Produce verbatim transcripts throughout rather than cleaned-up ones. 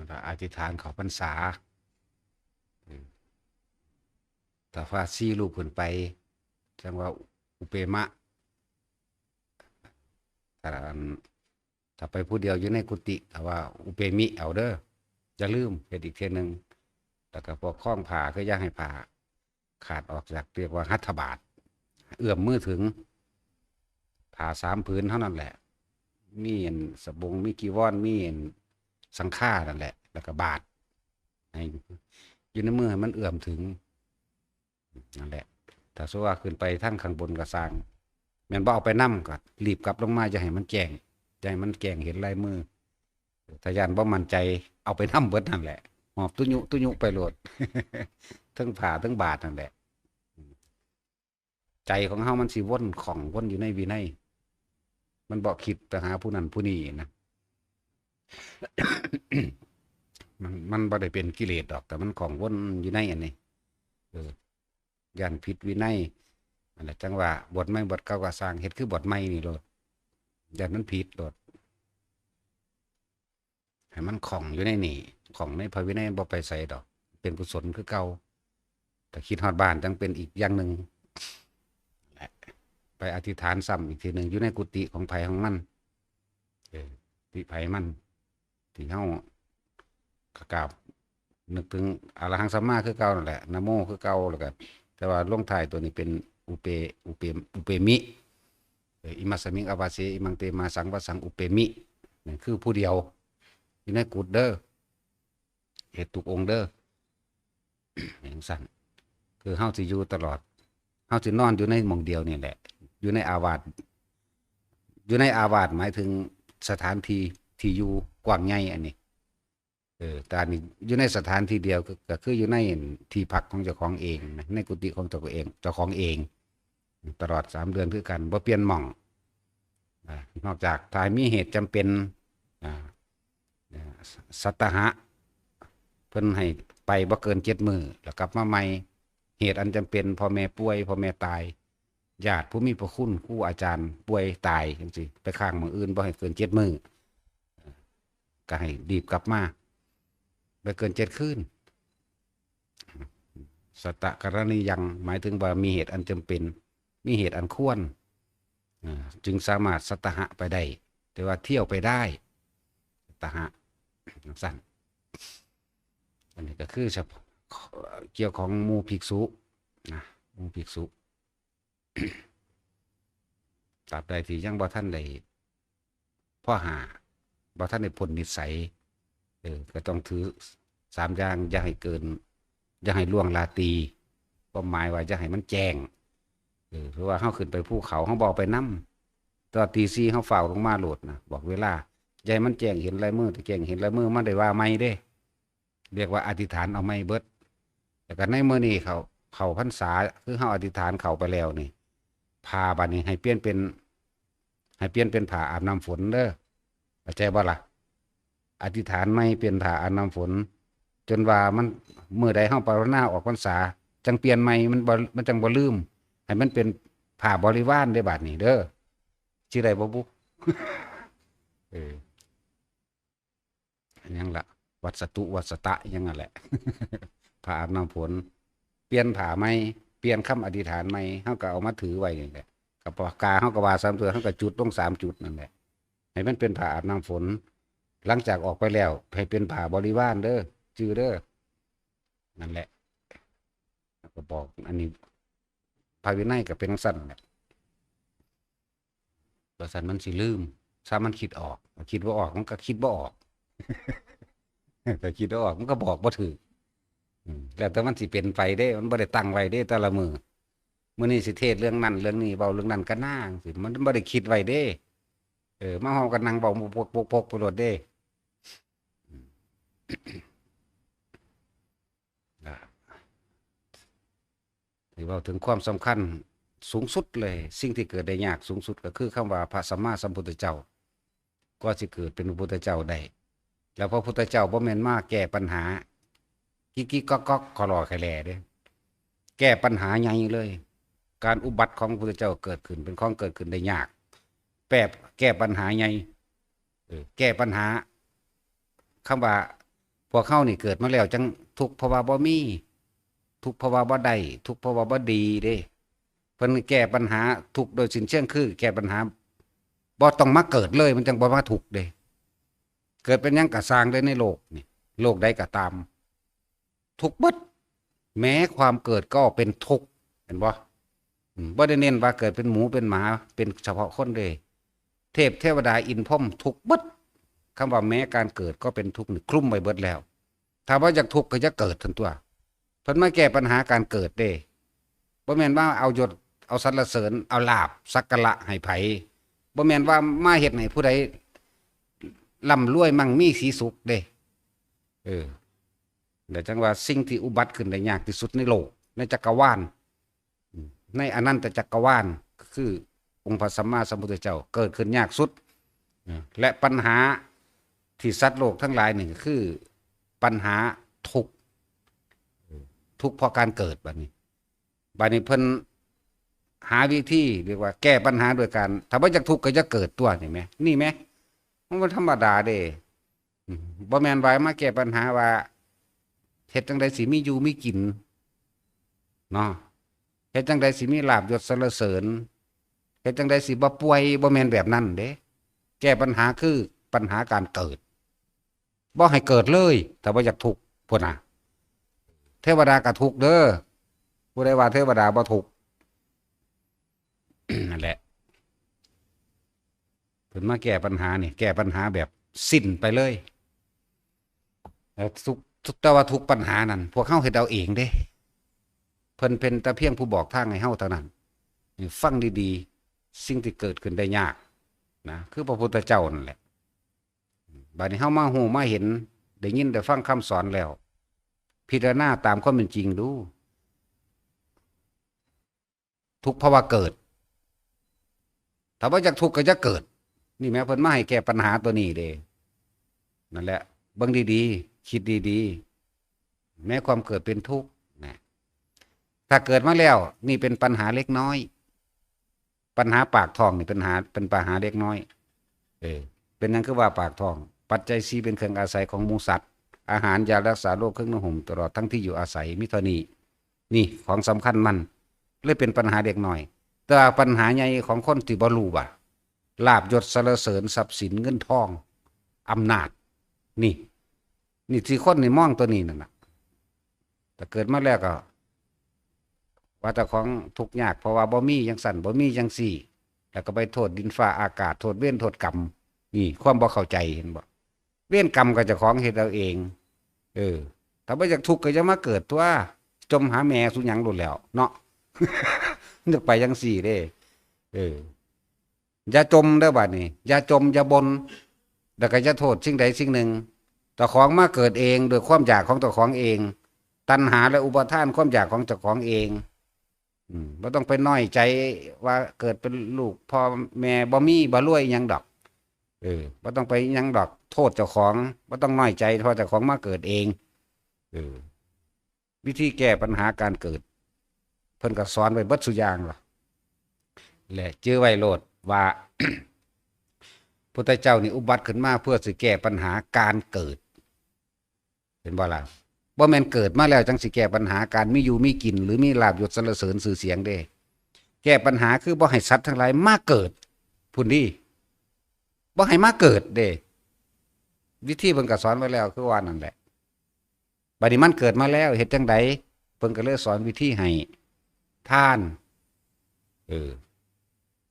ก็อธิษฐานเข้าพรรษา อืม ถ้าพระสี่รูปขึ้นไป จั่งว่าอุเปมะ ถ้าอัน ถ้าไปผู้เดียวอยู่ในกุฏิ ถ้าว่าอุเปมิเอาเด้อ อย่าลืมเฮ็ดอีกเทื่อหนึ่ง แล้วก็พวกคล้องผ้า คืออย่าให้ผ้าขาดออกจาก เรียกว่าหัตถบาท เอื้อมมือถึง ผ้าสามผืนเท่านั้นแหละ มีอันสบง มีจีวร มีอันสังฆานั่นแหละ แล้วก็บาตร ให้อยู่ในมือให้มันเอื้อมถึง นั่นแหละ ถ้าสมมุติว่าขึ้นไปทางข้างบนก็ซ่าง แม่นบ่เอาไปนำก็รีบกลับลงมา อย่าให้มันแจ้ง อย่าให้มันแจ้งเห็นลายมือ ถ้าย้านบ่มั่นใจ เอาไปนำเบิดนั่นแหละ หอบตุยุตุยุไปโลด ทั้งผ้าทั้งบาตรนั่นแหละ ใจของเฮามันสิวนข้องวนอยู่ในวินัย มันบ่คิดไปหาผู้นั้นผู้นี้นะ มัน มันบ่ได้เป็นกิเลสดอก แต่มันข้องวนอยู่ในอันนี้ เออ ย้านผิดวินัย อันนั้นจั่งว่าบวชใหม่บวชเก่าก็ซ่าง เฮ็ดคือบวชใหม่นี่โลด ย้านมันผิดโลด ให้มันข้องอยู่ในนี่ ข้องในพระวินัย บ่ไปไสดอก เป็นกุศลคือเก่า แต่คิดฮอดบ้านจั่งเป็นอีกอย่างหนึ่งแหละ ไปอธิษฐานซ้ำอีกทีหนึ่ง อยู่ในกุฏิของไผของมัน เออ ที่ไผมัน ที่เฮาก็กราบนึกถึงอะระหังสัมมาคือเก่านั่นแหละ นะโมคือเก่า แล้วก็ แต่ว่าลงท้ายตัวนี้เป็นอุเป อุเป อุเปมิ เออ อิมัสสมิงอาวาเส อิมังเตมาสังวสังอุเปมิ นั่นคือผู้เดียว อยู่ในกุฏิเด้อ เฮ็ดทุกองค์เด้อ จั่งซั้น คือเฮาสิอยู่ตลอด เฮาสินอนอยู่ในหม่องเดียวนี่แหละ อยู่ในอาวาส อยู่ในอาวาสหมายถึงสถานที่ที่อยู่กว้างใหญ่อันนี้ เออ แต่อันนี้อยู่ในสถานที่เดียว ก็ ก็คืออยู่ในที่พักของเจ้าของเองนะ ในกุฏิของเจ้าของเอง เจ้าของเอง ตลอดสามเดือนคือกัน บ่เปลี่ยนหม่อง อ่า นอกจากถ้ามีเหตุจำเป็น อ่า อ่า สัตตหะ เพิ่นให้ไปบ่เกินเจ็ดมื้อ แล้วกลับมาใหม่ เหตุอันจำเป็น พ่อแม่ป่วย พ่อแม่ตาย ญาติผู้มีพระคุณ ครูอาจารย์ป่วยตายจั่งซี้ ไปค้างหม่องอื่นบ่ให้เกินเจ็ดมื้อ ก็ให้รีบกลับมา บ่เกินเจ็ดคืน สัตตกรณียัง หมายถึงว่ามีเหตุอันจำเป็น มีเหตุอันควร อ่า จึงสามารถสัตตหะไปได้ แต่ว่าเที่ยวไปได้ สัตตหะ จั่งซั้น อันนี้ก็คือเฉพาะ เกี่ยวของหมู่ภิกษุนะ หมู่ภิกษุ ตราบใดที่ยังบ่ทันได้ พอห้า บ่ทันได้พ้นนิสัย เออ ก็ต้องถือสามอย่าง อย่าให้เกิน อย่าให้ล่วงราตรี ความหมายว่าอย่าให้มันแจ้ง เออ เพราะว่าเฮาขึ้นไปภูเขา เฮาบ่เอาไปนำ ตอนตีสี่เฮาฟ้าวลงมาโลดนะ บอกเวลา อย่าให้มันแจ้งเห็นลายมือ ถ้าแจ้งเห็นลายมือ มันได้ว่าใหม่เด้ เรียกว่าอธิษฐานเอาใหม่เบิด แล้วก็ในมื้อนี้เข้า เข้าพรรษา คือเฮาอธิษฐานเข้าไปแล้วนี่ ผ้าบัดนี้ให้เปลี่ยนเป็น ให้เปลี่ยนเป็นผ้าอาบน้ำฝนเด้อ เข้าใจบ่ล่ะ อธิษฐานใหม่เปลี่ยนผ้าอาบน้ำฝน จนว่ามัน มื้อใดเฮาภาวนาออกพรรษา จั่งเปลี่ยนใหม่ มันบ่ มันจั่งบ่ลืม ให้มันเป็นผ้าบริวารเด้อ บาดนี้เด้อ สิได้บ่บุ เออ หยังล่ะ วัสตุวัสตะหยังนั่นแหละ ผ้าอาบน้ำฝน เปลี่ยนผ้าใหม่ เปลี่ยนคำอธิษฐานใหม่ เฮาก็เอามาถือไว้นี่แหละ กับปากกาเฮาก็ว่าสามเทื่อ เฮาก็จุดลงสามจุดนั่นแหละ ให้มันเป็นผ้าอาบน้ำฝน หลังจากออกไปแล้ว ให้เป็นผ้าบริวารเด้อ จื่อเด้อ นั่นแหละ ก็บอก อันนี้ พระวินัยก็เป็นจั่งซั้นแหละ ว่าซั่นมันสิลืม ถ้ามันคิดออก คิดบ่ออก มันก็คิดบ่ออก ถ้าคิดบ่ออก มันก็บอกบ่ถูก อืม แล้วแต่มันสิเป็นไปเด้ มันบ่ได้ตั้งไว้เด้ แต่ละมื้อ มื้อนี้สิเทศน์เรื่องนั้นเรื่องนี้ เว้าเรื่องนั้นก็นางสิ มันบ่ได้คิดไว้เด้ เออ มาเฮาก็นั่งเว้าปกๆๆๆ ไปโลดเด้ อืม อ่า ที่เว้าถึงความสำคัญสูงสุดเลย สิ่งที่เกิดได้ยากสูงสุดก็คือคำว่าพระสัมมาสัมพุทธเจ้า กว่าสิเกิดเป็นพระพุทธเจ้าได้ แล้วพระพุทธเจ้าบ่แม่นมาแก้ปัญหา กิกกิกก๊อกก๊อก ขอหล่อไข่แหล่เด้ แก้ปัญหาใหญ่เลย การอุบัติของพระพุทธเจ้าเกิดขึ้น เป็นของเกิดขึ้นได้ยาก แก้ แก้ปัญหาใหญ่ เออ แก้ปัญหา คำว่า พวกเฮานี่เกิดมาแล้วจั่งทุกข์เพราะว่าบ่มี ทุกข์เพราะว่าบ่ได้ ทุกข์เพราะว่าบ่ดีเด้ เพิ่นแก้ปัญหาทุกข์โดยสิ้นเชิงคือแก้ปัญหาบ่ต้องมาเกิดเลย มันจั่งบ่มาทุกข์เด้ เกิดเป็นหยังกะซ่างเด้ในโลกนี่ โลกใดก็ตาม ทุกข์เบิด แม้ความเกิดก็เป็นทุกข์ เห็นบ่ อืม บ่ได้เน้นว่าเกิดเป็นหมูเป็นหมา เป็นเฉพาะคนเด้ เทพเทวดาอินทร์พรหมทุกข์เบิด คำว่าแม้การเกิดก็เป็นทุกข์นี่คลุมไว้เบิดแล้ว ถ้าบ่อยากทุกข์ก็อย่าเกิดซั่นตั่ว เพิ่นมาแก้ปัญหาการเกิดเด้ บ่แม่นว่าเอายศ เอาสรรเสริญ เอาลาภ สักการะให้ไผ บ่แม่นว่ามาเฮ็ดให้ผู้ใดร่ำรวยมั่งมีสีสุขเด้ เออ แล้วจั่งว่าสิ่งที่อุบัติขึ้นได้ยากที่สุดในโลก ในจักรวาล อืม ในอนันตจักรวาล คือองค์พระสัมมาสัมพุทธเจ้าเกิดขึ้นยากสุด เออ และปัญหาที่สัตว์โลกทั้งหลายนี่ก็คือปัญหาทุกข์ เออ ทุกข์เพราะการเกิดบัดนี้ บัดนี้เพิ่นหาวิธีเรียกว่าแก้ปัญหาโดยการ ถ้าบ่อยากทุกข์ก็อย่าเกิดตั่ว นี่แหม นี่แหม มันบ่ธรรมดาเด้ อืม บ่แม่นว่ามาแก้ปัญหาว่า เฮ็ดจั่งใดสิมีอยู่มีกิน เนาะ เฮ็ดจั่งใดสิมีลาภยศสรรเสริญ เฮ็ดจั่งใดสิบ่ป่วย บ่แม่นแบบนั้นเด้ แก้ปัญหาคือปัญหาการเกิด บ่ให้เกิดเลย ถ้าบ่อยากทุกข์ พุ้นน่ะ เทวดาก็ทุกข์เด้อ ผู้ใดว่าเทวดาบ่ทุกข์ นั่นแหละ เพิ่นมาแก้ปัญหานี่ แก้ปัญหาแบบสิ้นไปเลย แล้วทุก แต่ว่าทุกปัญหานั่น พวกเฮาเฮ็ดเอาเองเด้ เพิ่นเป็นแต่เพียงผู้บอกทางให้เฮาเท่านั้น นี่ฟังดีๆ สิ่งที่เกิดขึ้นได้ยากนะ คือพระพุทธเจ้านั่นแหละ บัดนี้เฮามาฮู้มาเห็น ได้ยินได้ฟังคำสอนแล้ว พิจารณาตามความเป็นจริงดู ทุกข์เพราะว่าเกิด ถ้าบ่อยากทุกข์ก็อย่าเกิด นี่แหมเพิ่นมาให้แก้ปัญหาตัวนี้เด้ นั่นแหละ เบิ่งดีๆ คิดดีๆ แม้ความเกิดเป็นทุกข์นะ ถ้าเกิดมาแล้ว นี่เป็นปัญหาเล็กน้อย ปัญหาปากท้องนี่เป็นหา เป็นปัญหาเล็กน้อย เออ เป็นหยังคือว่าปากท้อง ปัจจัยสี่เป็นเครื่องอาศัยของหมู่สัตว์ อาหาร ยารักษาโรค เครื่องนุ่งห่ม ตลอดทั้งที่อยู่อาศัย มีเท่านี้ นี่ของสำคัญมัน เลยเป็นปัญหาเล็กน้อย แต่ว่าปัญหาใหญ่ของคนที่บ่รู้ว่า ลาภยศสรรเสริญ ทรัพย์สิน เงินทอง อำนาจ นี่ นี่ที่คนนี่มองตัวนี้นั่นน่ะ แต่เกิดมาแล้วก็ ว่าเจ้าของทุกข์ยาก เพราะว่าบ่มีจั่งซั้น บ่มีจั่งซี้ แล้วก็ไปโทษดินฟ้าอากาศ โทษเวรโทษกรรม นี่ความบ่เข้าใจ เห็นบ่ เวรกรรมก็เจ้าของเฮ็ดเอาเอง เออ ถ้าบ่อยากทุกข์ก็อย่ามาเกิดตั่ว จ่มหาแม่สุหยังโลดแล้วเนาะ นึกไปจั่งซี้เด้ เออ อย่าจ่มเด้อบัดนี้ อย่าจ่ม อย่าบ่น แล้วก็อย่าโทษสิ่งใดสิ่งหนึ่ง เจ้าของมาเกิดเองโดยความอยากของเจ้าของเอง ตัณหาและอุปาทานความอยากของเจ้าของเอง อืม บ่ต้องไปน้อยใจว่าเกิดเป็นลูกพ่อแม่บ่มีบ่รวยหยังดอก เออ บ่ต้องไปหยังดอก โทษเจ้าของ บ่ต้องน้อยใจ เพราะเจ้าของมาเกิดเอง เออ วิธีแก้ปัญหาการเกิด เพิ่นก็สอนไว้เบิดซุอย่างล่ะ และจื่อไว้โลดว่า พุทธเจ้านี่อุบัติขึ้นมาเพื่อสิแก้ปัญหาการเกิด เห็นบ่ล่ะ บ่แม่นเกิดมาแล้วจั่งสิแก้ปัญหาการมีอยู่มีกิน หรือมีลาภยศสรรเสริญชื่อเสียงเด้ แก้ปัญหาคือบ่ให้สัตว์ทั้งหลายมาเกิด พุ้นดี บ่ให้มาเกิดเด้ วิธีเพิ่นก็สอนไว้แล้วคือว่านั่นแหละ บัดนี้มันเกิดมาแล้วเฮ็ดจั่งใด เพิ่นก็เลยสอนวิธีให้ทาน เออ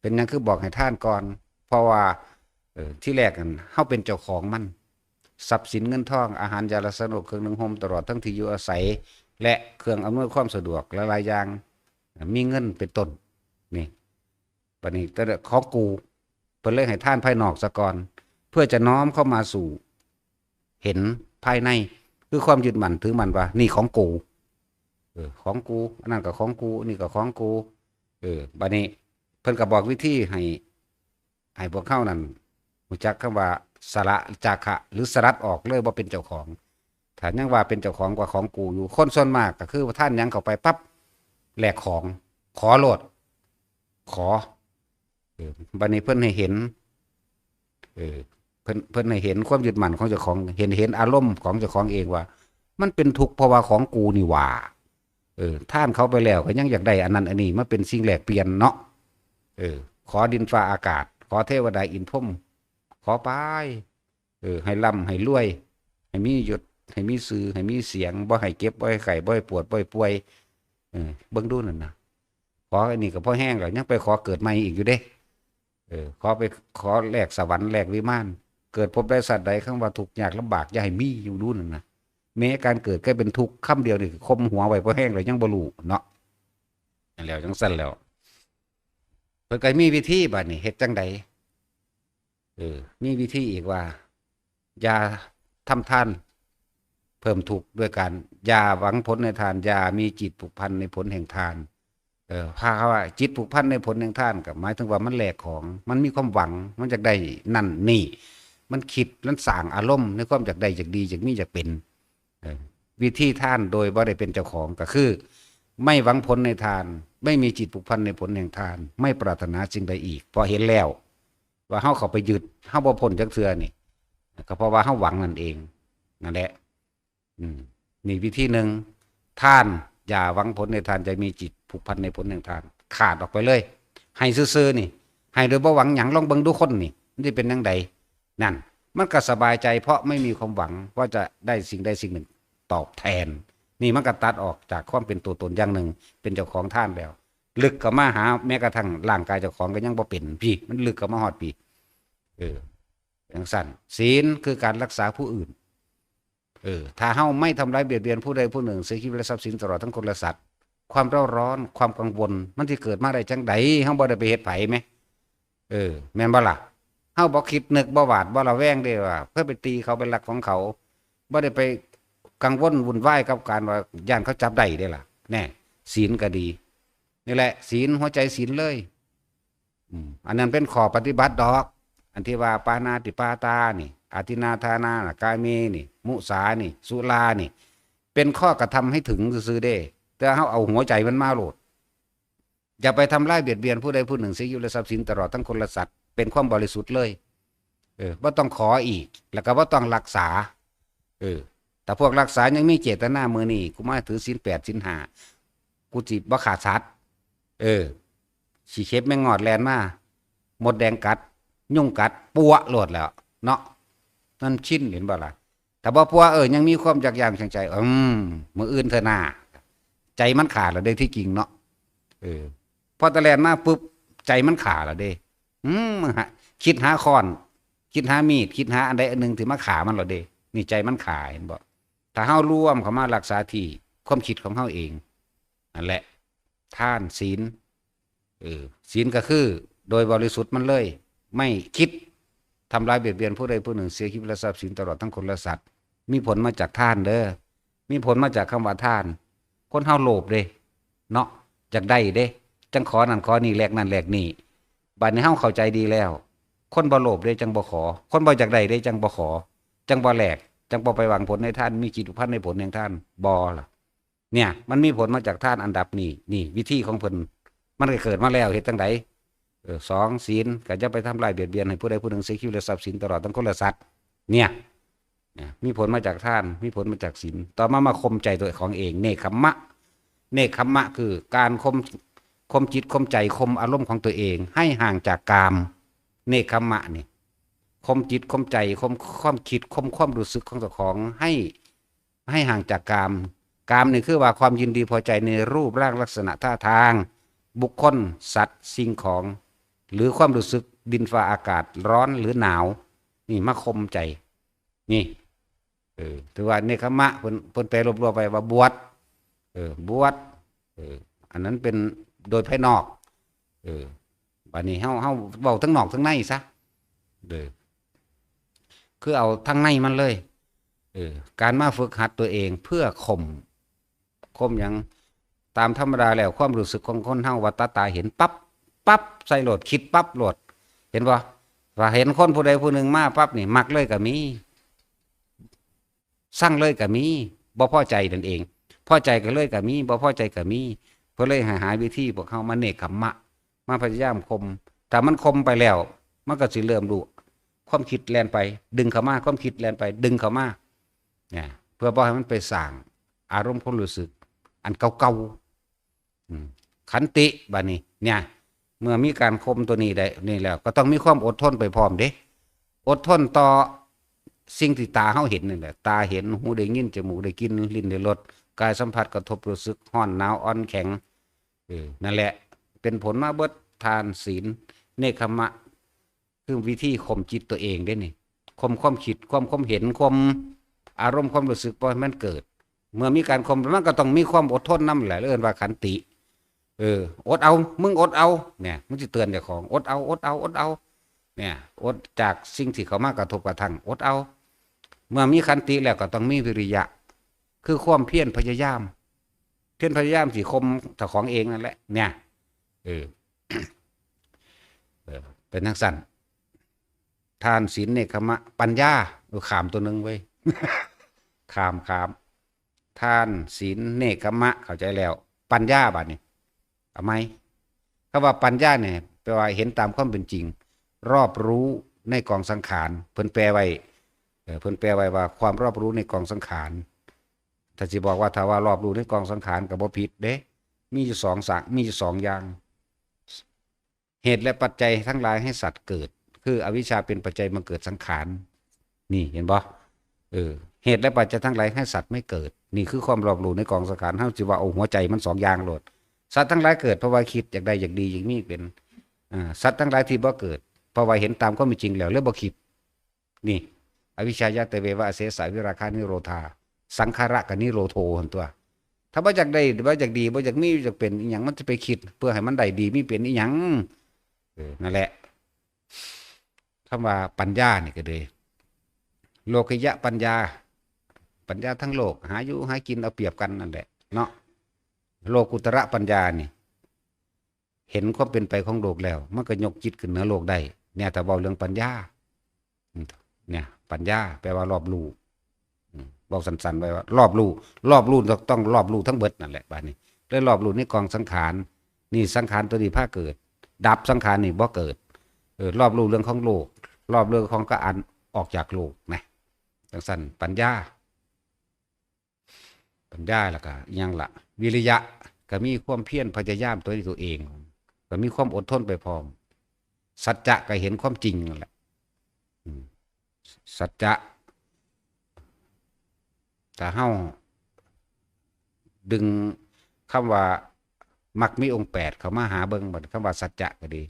เป็นหยังคือบอกให้ทานก่อน เพราะว่า เออ ที่แรกนั่นเฮาเป็นเจ้าของมัน ทรัพย์สินเงินทอง อาหารยารักษาโรค เครื่องนุ่งห่ม ตลอดทั้งที่อยู่อาศัย และเครื่องอำนวยความสะดวกหลายๆอย่าง มีเงินเป็นต้น นี่ บัดนี้แต่ของกู เพิ่นเลยให้ทานภายนอกซะก่อน เพื่อจะน้อมเข้ามาสู่ เห็นภายใน คือความยึดมั่นถือมั่นว่า นี่ของกู เออ ของกู อันนั้นก็ของกู นี่ก็ของกู เออ บัดนี้เพิ่นก็บอกวิธีให้ ให้พวกเฮานั่นรู้จักคำว่าสละจาคะ หรือสลัดออกเลยบ่เป็นเจ้าของ ถ้ายังว่าเป็นเจ้าของกว่าของกูอยู่ คนส่วนมากก็คือว่าทานหยังเข้าไปปั๊บ แลกของ ขอโลด ขอ เออ บัดนี้เพิ่นให้เห็น เออ พิ่น เพิ่นให้เห็นความยึดมั่นของเจ้าของ เห็น เห็นอารมณ์ของเจ้าของเองว่า มันเป็นทุกข์เพราะว่าของกูนี่หว่า เออ ทานเขาไปแล้วก็ยังอยากได้อันนั้นอันนี้มาเป็นสิ่งแลกเปลี่ยนเนาะ เออ ขอดินฟ้าอากาศ ขอเทวดาอินทร์พรหม ขอไป เออ ให้ร่ำให้รวย ให้มียศ ให้มีชื่อ ให้มีเสียง บ่ให้เจ็บ บ่ให้ไข้ บ่ให้ปวด บ่ให้ป่วย เออ เบิ่งดูนั่นน่ะ ขออันนี้ก็พอแฮงแล้ว ยังไปขอเกิดใหม่อีกอยู่เด้ เออ ขอไป ขอแลกสวรรค์แลกวิมาน เกิดภพใดชาติใด คำว่าทุกข์ยากลำบากอย่าให้มีอยู่ดูนั่นน่ะ แม้การเกิดก็เป็นทุกข์ คำเดียวนี่ก็ข่มหัวไว้พอแฮงแล้ว ยังบ่รู้เนาะ นั่นแหล้ว จั่งซั้นแล้ว เพิ่นก็มีวิธีบัดนี้ เฮ็ดจั่งใด เออ มีวิธีอีกว่า อย่าทำทานเพิ่มทุกข์ด้วยการ อย่าหวังผลในทาน อย่ามีจิตผูกพันในผลแห่งทาน เออ ถ้าว่าจิตผูกพันในผลแห่งทาน ก็หมายถึงว่ามันแลกของ มันมีความหวัง มันอยากได้นั่นนี่ มันคิด มันสร้างอารมณ์ในความอยากได้ อยากดี อยากมี อยากเป็น เออ วิธีทานโดยบ่ได้เป็นเจ้าของก็คือ ไม่หวังผลในทาน ไม่มีจิตผูกพันในผลแห่งทาน ไม่ปรารถนาสิ่งใดอีก เพราะเห็นแล้ว ว่าเฮาเข้าไปยึด เฮาบ่พ้นจักเทื่อนี่ ก็เพราะว่าเฮาหวังนั่นเอง นั่นแหละ อืม นี่วิธีหนึ่ง ทาน อย่าหวังผลในทาน อย่ามีจิตผูกพันในผลแห่งทาน ขาดออกไปเลย ให้ซื่อๆนี่ ให้โดยบ่หวังหยัง ลองเบิ่งดูคนนี่ มันสิเป็นจั่งใด นั่น มันก็สบายใจ เพราะไม่มีความหวังว่าจะได้สิ่งใดสิ่งหนึ่งตอบแทน นี่มันก็ตัดออกจากความเป็นตัวตนอย่างหนึ่ง เป็นเจ้าของทานแล้ว ลึกเข้ามาหาแม้กระทั่งร่างกายเจ้าของก็ยังบ่เป็นพี้ มันลึกเข้ามาฮอดพี้ เออ จั่งซั้น ศีลคือการรักษาผู้อื่น เออ ถ้าเฮาไม่ทำร้ายเบียดเบียนผู้ใดผู้หนึ่ง เสียชีวิตและทรัพย์สินตลอดทั้งคนและสัตว์ ความเร่าร้อน ความกังวล มันสิเกิดมาได้จั่งใด เฮาบ่ได้ไปเฮ็ดไผแหม เออ แม่นบ่ล่ะ เฮาบ่คิดนึก บ่หวาด บ่ระแวงเด้ว่า เพื่อไปตีเขา ไปลักของเขา บ่ได้ไปกังวลวุ่นวายกับการว่าย้านเขาจับได้เด้ล่ะ แน่ ศีลก็ดี นี่แหละ ศีล หัวใจศีลเลย อืม อันนั้นเป็นข้อปฏิบัติดอก อันที่ว่าปาณาติปาตานี่ อาทินนาทานา กาเมนี่ มุสานี่ สุรานี่ เป็นข้อกระทำให้ถึงซื่อๆเด้ แต่เฮาเอาหัวใจมันมาโลด อย่าไปทำร้ายเบียดเบียนผู้ใดผู้หนึ่ง เสียชีวิตและทรัพย์สินตลอดทั้งคนและสัตว์ เป็นความบริสุทธิ์เลย เออ บ่ต้องขออีก แล้วก็บ่ต้องรักษา เออ แต่พวกรักษายังมีเจตนา มื้อนี้กูมาถือศีลแปดศีลห้า กูสิบ่ฆ่าสัตว์ เออ ขี้เข็บแมงงอดแล่นมา มดแดงกัด ยุงกัด ปัวโลดแล้ว เนาะ นั่นชิน เห็นบ่ล่ะ ถ้าบ่ปัว เออ ยังมีความอยากย่างแข็งใจ อืม มื้ออื่นเทื่อหน้า ใจมันขาดแล้วเด้ที่จริงเนาะ เออ พอตะแล่นมาปุ๊บ ใจมันขาดแล้วเด้ อืม หา คิดหาค้อน คิดหามีด คิดหาอันใดอันหนึ่งที่มาฆ่ามันแล้วเด้ นี่ใจมันขาด เห็นบ่ ถ้าเฮารวมเข้ามารักษาที่ความคิดของเฮาเอง นั่นแหละ ทานศีล เออ ศีลก็คือ โดยบริสุทธิ์มันเลย ไม่คิดทำร้ายเบียดเบียนผู้ใดผู้หนึ่ง เสียชีวิตและทรัพย์สินตลอดทั้งคนและสัตว์ มีผลมาจากทานเด้อ มีผลมาจากคำว่าทาน คนเฮาโลภเด้ เนาะ อยากได้เด้ จั่งขอนั่นขอนี่ แลกนั่นแลกนี่ บัดนี้เฮาเข้าใจดีแล้ว คนบ่โลภเด้จั่งบ่ขอ คนบ่อยากได้เด้จั่งบ่ขอ จั่งบ่แลก จั่งบ่ไปหวังผลในทาน มีจิตผูกพันในผลแห่งทาน บ่ล่ะ เนี่ย มันมีผลมาจากทานอันดับนี้ นี่วิธีของเพิ่น มันก็เกิดมาแล้ว เฮ็ดจั่งใด เออ สอง ศีล ก็อย่าไปทำร้ายเบียดเบียนให้ผู้ใดผู้หนึ่งเสียชีวิตและทรัพย์สินตลอดทั้งคนและสัตว์ เนี่ย นะ มีผลมาจากทาน มีผลมาจากศีล ต่อมามาข่มใจตัวของเอง เนกขัมมะ เนกขัมมะคือการข่ม ข่มจิตข่มใจ ข่มอารมณ์ของตัวเอง ให้ห่างจากกาม เนกขัมมะนี่ ข่มจิตข่มใจ ข่มความคิด ข่มความรู้สึกของเจ้าของ ให้ ให้ห่างจากกาม กามนี่คือว่าความยินดีพอใจในรูปร่างลักษณะท่าทาง บุคคล สัตว์ สิ่งของ หรือความรู้สึกดินฟ้าอากาศ ร้อนหรือหนาว นี่มาข่มใจ นี่ เออ ถือว่าเนกขัมมะ เพิ่น เพิ่นแปลรวบๆไปว่าบวช เออ บวช เออ อันนั้นเป็นโดยภายนอก เออ บัดนี้เฮา เฮาเว้าทั้งนอกทั้งในซะ เออ คือเอาทั้งในมันเลย เออ การมาฝึกหัดตัวเองเพื่อข่ม ข่มหยัง ตามธรรมดาแล้วความรู้สึกของคนเฮาว่าตาตาเห็นปั๊บ ปั๊บ ใส่โลด คิดปั๊บโลด เห็นบ่ ว่าเห็นคนผู้ใดผู้หนึ่งมาปั๊บนี่ มักเลยก็มี ซังเลยก็มี บ่พอใจนั่นเอง พอใจก็เลยก็มี บ่พอใจก็มี เพิ่นเลยให้หาวิธีพวกเฮามาเนกขัมมะ มาพยายามข่ม ถ้ามันข่มไปแล้ว มันก็สิเริ่มรู้ ความคิดแล่นไป ดึงเข้ามา ความคิดแล่นไป ดึงเข้ามา เนี่ย เพื่อบ่ให้มันไปสร้างอารมณ์ความรู้สึกอันเก่าๆ อืม ขันติบัดนี้ เนี่ย เมื่อมีการข่มตัวนี้ได้ นี่แล้ว ก็ต้องมีความอดทนไปพร้อมเด้ อดทนต่อสิ่งที่ตาเฮาเห็นนี่แหละ ตาเห็น หูได้ยิน จมูกได้กลิ่น ลิ้นได้รส กายสัมผัสกระทบรู้สึก ร้อน หนาว อ่อน แข็ง เออ นั่นแหละ เป็นผลมาเบิด ทาน ศีล เนกขัมมะ คือวิธีข่มจิตตัวเองเด้นี่ ข่มความคิด ข่มความเห็น ข่มอารมณ์ความรู้สึก บ่ให้มันเกิด เมื่อมีการข่ม มันก็ต้องมีความอดทนนำแหละ เอิ้นว่าขันติ เออ อดเอา มึงอดเอา เนี่ย มันสิเตือนเจ้าของ อดเอา อดเอา อดเอา เนี่ย อดจากสิ่งที่เข้ามากระทบกระทั่ง อดเอา เมื่อมีขันติแล้วก็ต้องมีวิริยะ คือความเพียรพยายาม เพียรพยายามสิข่มเจ้าของเองนั่นแหละ เนี่ย เออ เออ เป็นจั่งซั้น ทาน ศีล เนกขัมมะ ปัญญา เออ ข้ามตัวหนึ่งเว้ย ข้าม ข้าม ทาน ศีล เนกขัมมะ เข้าใจแล้ว ปัญญาบัดนี้ เอาไหม คำว่าปัญญาเนี่ย แปลว่าเห็นตามความเป็นจริง รอบรู้ในกองสังขาร เพิ่นแปลไว้ เอ่อ เพิ่นแปลไว้ว่าความรอบรู้ในกองสังขาร ถ้าสิบอกว่า ถ้าว่ารอบรู้ในกองสังขารก็บ่ผิดเด้ มีอยู่สองสัง มีอยู่สองอย่าง เหตุและปัจจัยทั้งหลายให้สัตว์เกิด คืออวิชชาเป็นปัจจัยบังเกิดสังขาร นี่เห็นบ่ เออ เหตุและปัจจัยทั้งหลายให้สัตว์ไม่เกิด นี่คือความรอบรู้ในกองสังขาร เฮาสิว่าเอาหัวใจมันสองอย่างโลด สัตว์ทั้งหลายเกิดเพราะว่าคิดอยากได้อยากดีอยากมีเป็น อ่า สัตว์ทั้งหลายที่บ่เกิด เพราะว่าเห็นตามความเป็นจริงแล้วเลยบ่คิด นี่ อวิชชายะเตเววะอเสสะวิราคะนิโรธา สังขารกนิโรโธหั่นตัว ถ้าบ่อยากได้ บ่อยากดี บ่อยากมี บ่อยากเป็นอีหยัง มันจะไปคิดเพื่อให้มันได้ดีมีเป็นอีหยัง เออ นั่นแหละ คำว่าปัญญานี่ก็เลย โลกิยะปัญญา ปัญญาทั้งโลก หาอยู่หากินเอาเปรียบกันนั่นแหละเนาะ โลกุตระปัญญานี่ เห็นความเป็นไปของโลกแล้ว มันก็ยกจิตขึ้นเหนือโลกได้ เนี่ย ถ้าเว้าเรื่องปัญญา เนี่ย ปัญญาแปลว่ารอบรู้ อืม เว้าสั้นๆ ไว้ว่ารอบรู้ รอบรู้ต้องรอบรู้ทั้งเบิดนั่นแหละ บัดนี้ เลยรอบรู้ในกองสังขาร นี่สังขารตัวนี้พาเกิด ดับสังขารนี่บ่เกิด เออ รอบรู้เรื่องของโลก รอบเรื่องของการออกจากโลกนะ จั่งซั้น ปัญญา ปัญญาแล้วก็อิหยังล่ะ วิริยะ ก็มีความเพียรพยายามตัวนี้ตัวเอง ก็มีความอดทนไปพร้อม สัจจะก็เห็นความจริงนั่นแหละ อืม สัจจะ ถ้าเฮาดึงคำว่ามรรคมีองค์แปดเข้ามาหาเบิ่ง บัดคำว่าสัจจะก็ดี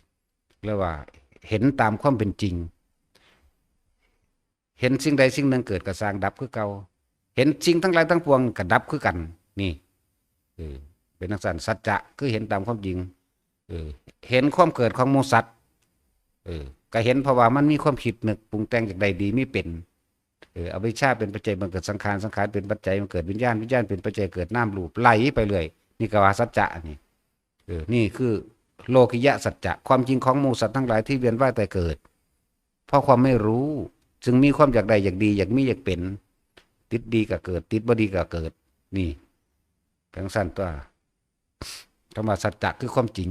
เรียกว่าเห็นตามความเป็นจริง เห็นสิ่งใดสิ่งหนึ่งเกิดก็ซ่างดับคือเก่า เห็นสิ่งทั้งหลายทั้งปวงก็ดับคือกัน นี่ เออ เป็นจั่งซั้น สัจจะคือเห็นตามความจริง เออ เห็นความเกิดของหมู่สัตว์ เออ ก็เห็นเพราะว่ามันมีความคิดนึกปรุงแต่งอยากได้ดีมีเป็น เออ อวิชชาเป็นปัจจัยบังเกิดสังขาร สังขารเป็นปัจจัยบังเกิดวิญญาณ วิญญาณเป็นปัจจัยเกิดนามรูป ไหลไปเรื่อย นี่ก็ว่าสัจจะนี่ เออ นี่คือโลกิยะสัจจะ ความจริงของหมู่สัตว์ทั้งหลายที่เวียนว่ายตายเกิด เพราะความไม่รู้ จึงมีความอยากได้อยากดี อยากมีอยากเป็น ติดดีก็เกิด ติดบ่ดีก็เกิด นี่ เป็นจั่งซั้นตัว คำว่าสัจจะคือความจริง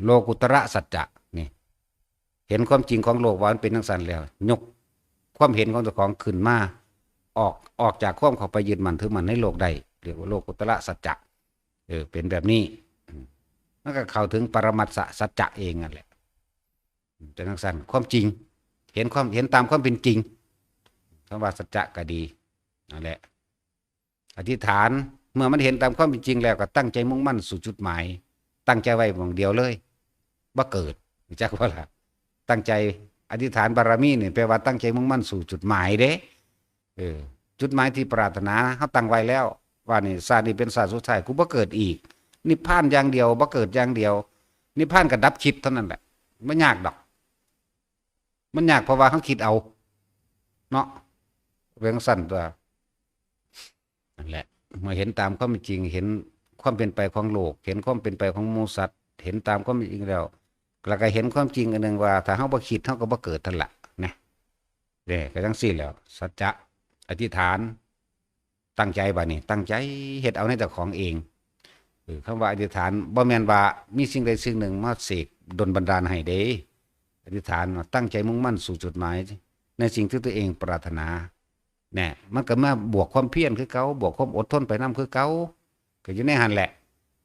โลกุตระสัจจะนี่ เห็นความจริงของโลกว่ามันเป็นจั่งซั้นแล้ว ยกความเห็นของเจ้าของขึ้นมา ออก ออกจากความเข้าไปยึดมั่นถือมั่นในโลกได้ เรียกว่าโลกุตระสัจจะ เออ เป็นแบบนี้ อืม มันก็เข้าถึงปรมัตถสัจจะเองนั่นแหละ เป็นจั่งซั้น ความจริง เห็นความ เห็นตามความเป็นจริง คำว่าสัจจะก็ดี นั่นแหละ อธิษฐาน เมื่อมันเห็นตามความเป็นจริงแล้วก็ตั้งใจมุ่งมั่นสู่จุดหมาย ตั้งใจไว้หม่องเดียวเลย บ่เกิด รู้จักบ่ล่ะ ตั้งใจอธิษฐานบารมีนี่แปลว่าตั้งใจมุ่งมั่นสู่จุดหมายเด้ เออ จุดหมายที่ปรารถนาเฮาตั้งไว้แล้ว ว่านี่ชาตินี้เป็นชาติสุดท้าย กูบ่เกิดอีก นิพพานอย่างเดียว บ่เกิดอย่างเดียว นิพพานก็ดับคิดเท่านั้นแหละ บ่ยากดอก มันยากเพราะว่าเฮาคิดเอา เนาะ เป็นจั่งซั้นตัว นั่นแหละ เมื่อเห็นตามความเป็นจริง เห็นความเป็นไปของโลก เห็นความเป็นไปของหมู่สัตว์ เห็นตามความเป็นจริงแล้ว แล้วก็เห็นความจริงอันหนึ่งว่า ถ้าเฮาบ่คิด เฮาก็บ่เกิดนั่นล่ะ นะ เนี่ย ก็จั่งซี้แหล้ว สัจจะ อธิษฐาน ตั้งใจบัดนี้ ตั้งใจเฮ็ดเอาในเจ้าของเอง เออ คำว่าอธิษฐาน บ่แม่นว่ามีสิ่งใดสิ่งหนึ่งมาเสกดลบันดาลให้เด้ อธิษฐานว่าตั้งใจมุ่งมั่นสู่จุดหมาย ในสิ่งที่ตัวเองปรารถนา เนี่ย มันก็มาบวกความเพียรคือเก่า บวกความอดทนไปนำคือเก่า ก็อยู่ในหั่นแหละ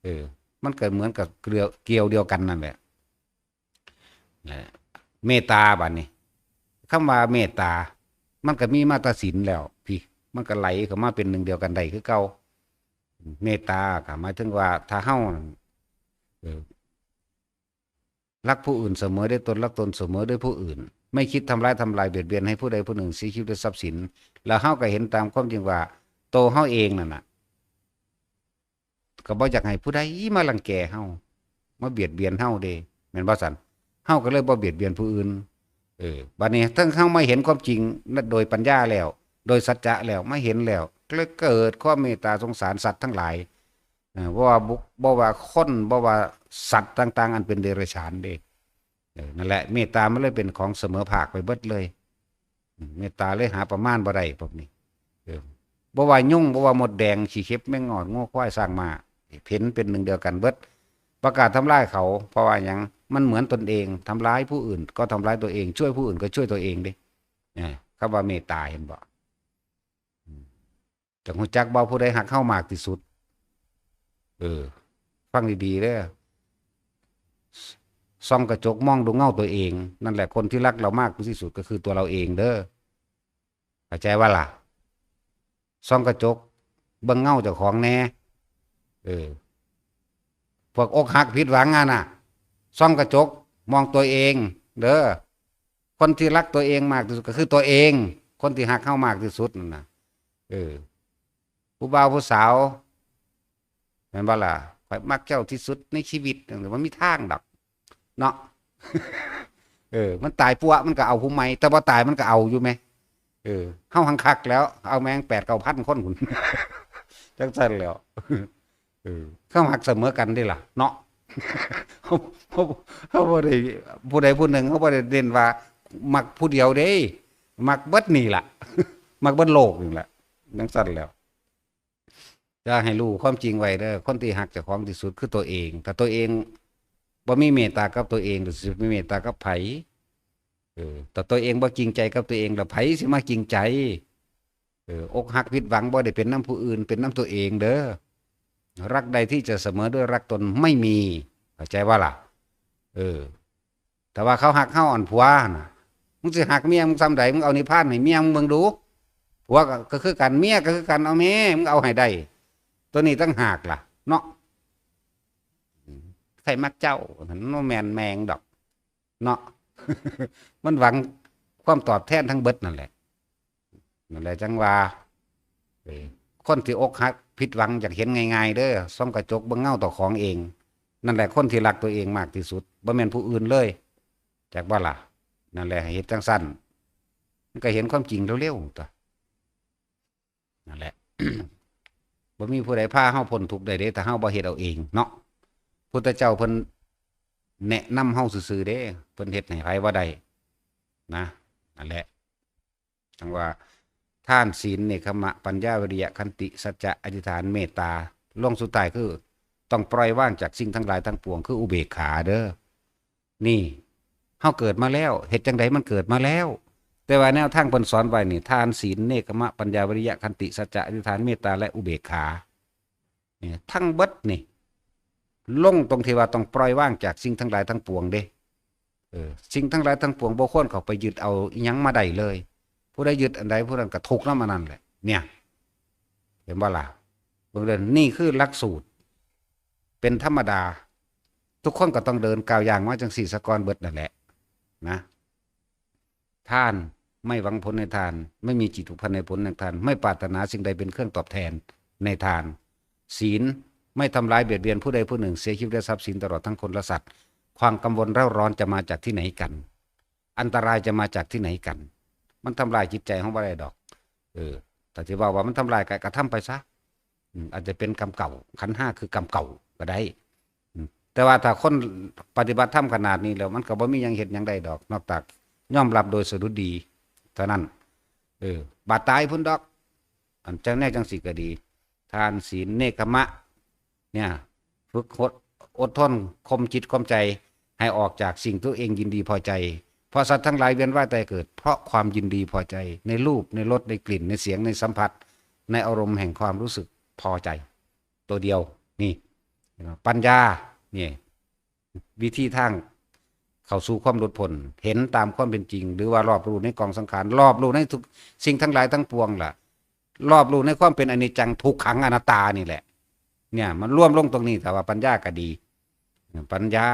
เออ มันก็เหมือนกับเกลียว เกลียวเดียวกันนั่นแหละ นะ เมตตาบัดนี้ คำว่าเมตตา มันก็มีมาแต่ศีลแล้วพี่ มันก็ไหลเข้ามาเป็นหนึ่งเดียวกันได้คือเก่า เมตตาก็หมายถึงว่าถ้าเฮา เออ รักผู้อื่นเสมอ ได้ตนรักตนเสมอ ด้วยผู้อื่น ไม่คิดทำร้ายทำลายเบียดเบียนให้ผู้ใดผู้หนึ่งเสียชีวิตและทรัพย์สิน แล้วเฮาก็เห็นตามความจริงว่า โตเฮาเองนั่นน่ะ ก็บ่อยากให้ผู้ใดมารังแกเฮา มาเบียดเบียนเฮาเด้ แม่นบ่ซั่น เฮาก็เลยบ่เบียดเบียนผู้อื่น เออ บัดนี้ทั้งเฮามาเห็นความจริงโดยปัญญาแล้ว โดยสัจจะแล้ว มาเห็นแล้ว ก็เลยเกิดความเมตตาสงสารสัตว์ทั้งหลาย เออ บ่ว่าบุค บ่ว่าคน บ่ว่าสัตว์ต่างๆ อันเป็นเดรัจฉานเด้ เออ นั่นแหละ เมตตามันเลยเป็นของเสมอภาคไปเบิดเลย อืม เมตตาเลยหาประมาณบ่ได้พวกนี้ เออ บ่ว่ายุง บ่ว่ามดแดง ขี้เข็บ แมงงอด งัวควาย ช้าง ม้า เห็นเป็นหนึ่งเดียวกันเบิด ประกาศทำลายเขา เพราะว่าหยัง มันเหมือนตนเอง ทำร้ายผู้อื่นก็ทำร้ายตัวเอง ช่วยผู้อื่นก็ช่วยตัวเองเด้ เออ คำว่าเมตตา เห็นบ่ อืม จักฮู้จักบ่ ผู้ใดฮักเฮามากที่สุด เออ ฟังดีๆเด้อ ส่องกระจกมองดูเงาตัวเอง นั่นแหละคนที่รักเรามากที่สุดก็คือตัวเราเองเด้อ เข้าใจบ่ล่ะ ส่องกระจกเบิ่งเงาเจ้าของแหน่ เออ พวกอกหักผิดหวังอะน่ะ ส่องกระจกมองตัวเองเด้อ คนที่รักตัวเองมากที่สุดก็คือตัวเอง คนที่ฮักเฮามากที่สุดนั่นน่ะ เออ ผู้บ่าวผู้สาว แม่นบ่ล่ะ ข้อยมักเจ้าที่สุดในชีวิต มันมีทางดอก เนาะ เออ มันตายปั๊วมันก็เอาผู้ใหม่ แต่บ่ตายมันก็เอาอยู่แหม เออ เฮาหังคักแล้ว เอาแม่งแปดเก้าพันคนพุ้น จั่งซั้นแหล้ว เออ ความฮักเสมอกันเด้ล่ะ เนาะ เฮา เฮา เฮาบ่ได้ ผู้ใดผู้หนึ่ง เฮาบ่ได้เน้นว่ามักผู้เดียวเด้ มักเบิดนี่ล่ะ มักเบิดโลกนี่ล่ะ จั่งซั้นแหล้ว จะให้รู้ความจริงไว้เด้อ คนที่ฮักเจ้าของที่สุดคือตัวเอง ถ้าตัวเองบ่มีเมตตากับตัวเอง สิมีเมตตากับไผ เออ ถ้าตัวเองบ่จริงใจกับตัวเอง แล้วไผสิมาจริงใจ เออ อกหักผิดหวังบ่ได้เป็นนำผู้อื่น เป็นนำตัวเองเด้อ รักใดที่จะเสมอด้วยรักตนไม่มี เข้าใจบ่ล่ะ เออ แต่ว่าเขาฮักเฮาอันผัวน่ะ มึงสิฮักเมียมึงส่ำใด มึงเอานิพพานให้เมียมึงเบิ่งดู ผัวก็ ก็คือกัน เมียก็คือกัน เอาแม่ มึงเอาให้ได้ ตัวนี้ต่างหากล่ะ เนาะ ใครมักเจ้า มันบ่แม่นแมงดอก เนาะ มันหวังความตอบแทนทั้งเบิดนั่นแหละ นั่นแหละจั่งว่า เออ คนที่อกหักผิดหวังอยากเห็นง่ายๆเด้อ ส่องกระจกเบิ่งเงาตัวของเอง นั่นแหละคนที่รักตัวเองมากที่สุด บ่แม่นผู้อื่นเลย จักบ่ล่ะ นั่นแหละ เฮ็ดจั่งซั้น มันก็เห็นความจริงเร็วๆตั๊ว นั่นแหละ บ่มีผู้ใดพาเฮาพ้นทุกข์ได้เด้ ถ้าเฮาบ่เฮ็ดเอาเองเนาะ พุทธเจ้าเพิ่นแนะนำเฮาซื่อๆเด้ เพิ่นเฮ็ดให้ไผบ่ได้ นะ นั่นแหละ จั่งว่า ทาน ศีล เนกขัมมะ ปัญญา วิริยะ ขันติ สัจจะ อธิษฐาน เมตตา ลงสุดท้ายคือ ต้องปล่อยวางจากสิ่งทั้งหลายทั้งปวง คืออุเบกขาเด้อ นี่ เฮาเกิดมาแล้ว เฮ็ดจั่งใดมันเกิดมาแล้ว แต่ว่าแนวทางเพิ่นสอนไว้นี่ ทาน ศีล เนกขัมมะ ปัญญา วิริยะ ขันติ สัจจะ อธิษฐาน เมตตา และอุเบกขา เนี่ย ทั้งเบิดนี่ ลงตรงที่ว่าต้องปล่อยวางจากสิ่งทั้งหลายทั้งปวงเด้ เออ สิ่งทั้งหลายทั้งปวงบ่ควรเข้าไปยึดเอาอิหยังมาได้เลย ผู้ใดยึดอันใดผู้นั้นก็ทุกข์นำอันนั้นแหละ เนี่ย เห็นบ่ล่ะ เบิ่งเด้อ นี่คือหลักสูตร เป็นธรรมดา ทุกคนก็ต้องเดินก้าวย่างมาจั่งซี้ซะก่อนเบิดนั่นแหละ นะ ทาน ไม่หวังผลในทาน ไม่มีจิตผูกพันในผลในทาน ไม่ปรารถนาสิ่งใดเป็นเครื่องตอบแทนในทาน ศีล ไม่ทำร้ายเบียดเบียนผู้ใดผู้หนึ่ง เสียชีวิตและทรัพย์สินตลอดทั้งคนและสัตว์ ความกังวลเร่าร้อนจะมาจากที่ไหนกัน อันตรายจะมาจากที่ไหนกัน มันทำลายจิตใจเฮาบ่ได้ดอก เออ ถ้าสิเว้าว่ามันทำลายก็กระทำไปซะ อืม อาจจะเป็นกรรมเก่า ขันธ์ห้าคือกรรมเก่าก็ได้ อืม แต่ว่าถ้าคนปฏิบัติธรรมขนาดนี้แล้ว มันก็บ่มีหยังเฮ็ดหยังได้ดอก นอกจากยอมรับโดยสะดุดีเท่านั้น เออ บาดตายพุ้นดอก อันจั่งแนวจั่งซี้ก็ดี ทาน ศีล เนกขัมมะ เนี่ย ฝึกอด อดทน ข่มจิตข่มใจ ให้ออกจากสิ่งตัวเองยินดีพอใจ เพราะสัตว์ทั้งหลายเวียนว่ายตายเกิด เพราะความยินดีพอใจในรูป ในรส ในกลิ่น ในเสียง ในสัมผัส ในอารมณ์แห่งความรู้สึกพอใจ ตัวเดียว นี่ ปัญญา นี่ วิธีทางเข้าสู่ความหลุดพ้น เห็นตามความเป็นจริง หรือว่ารอบรู้ในกองสังขาร รอบรู้ในทุกสิ่งทั้งหลายทั้งปวงล่ะ รอบรู้ในความเป็นอนิจจังทุกขังอนัตตานี่แหละ เนี่ย มันรวมลงตรงนี้ แต่ว่าปัญญาก็ดี ปัญญา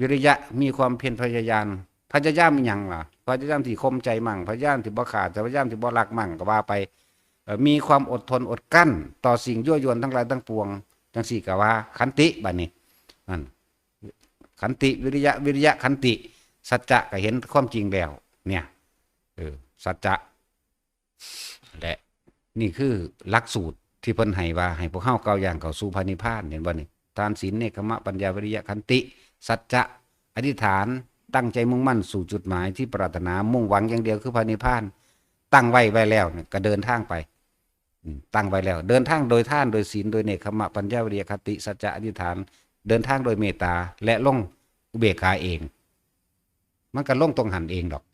วิริยะ มีความเพียรพยายาม พยายามอหย่างล่ะ พยายามที่ข่มใจมั่ง พยายามที่บ่ฆ่า พยายามที่บ่ลักมั่ง ก็ว่าไป เอ่อ มีความอดทนอดกลั้นต่อสิ่งยั่วยวนทั้งหลายทั้งปวง จังซี่ก็ว่า ขันติ บัดนี้ นั่น ขันติ วิริยะ วิริยะ ขันติ สัจจะ ก็เห็นความจริงแล้ว เนี่ย เออ สัจจะ และนี่คือหลักสูตรที่เพิ่นให้ว่า ให้พวกเฮาก้าวย่างเข้าสู่พระนิพพาน เห็นบ่นี่ ทาน ศีล เนกขัมมะ ปัญญา วิริยะ ขันติ สัจจะ อธิษฐาน ตั้งใจมุ่งมั่นสู่จุดหมายที่ปรารถนา มุ่งหวังอย่างเดียวคือพระนิพพาน ตั้งไว้ ไว้แล้วเนี่ย ก็เดินทางไป อืม ตั้งไว้แล้ว เดินทางโดยทาน โดยศีล โดยเนกขัมมะ ปัญญา วิริยะ ขันติ สัจจะ อธิษฐาน เดินทางโดยเมตตา และลงอุเบกขาเอง มันก็ลงตรงหั้นเองดอก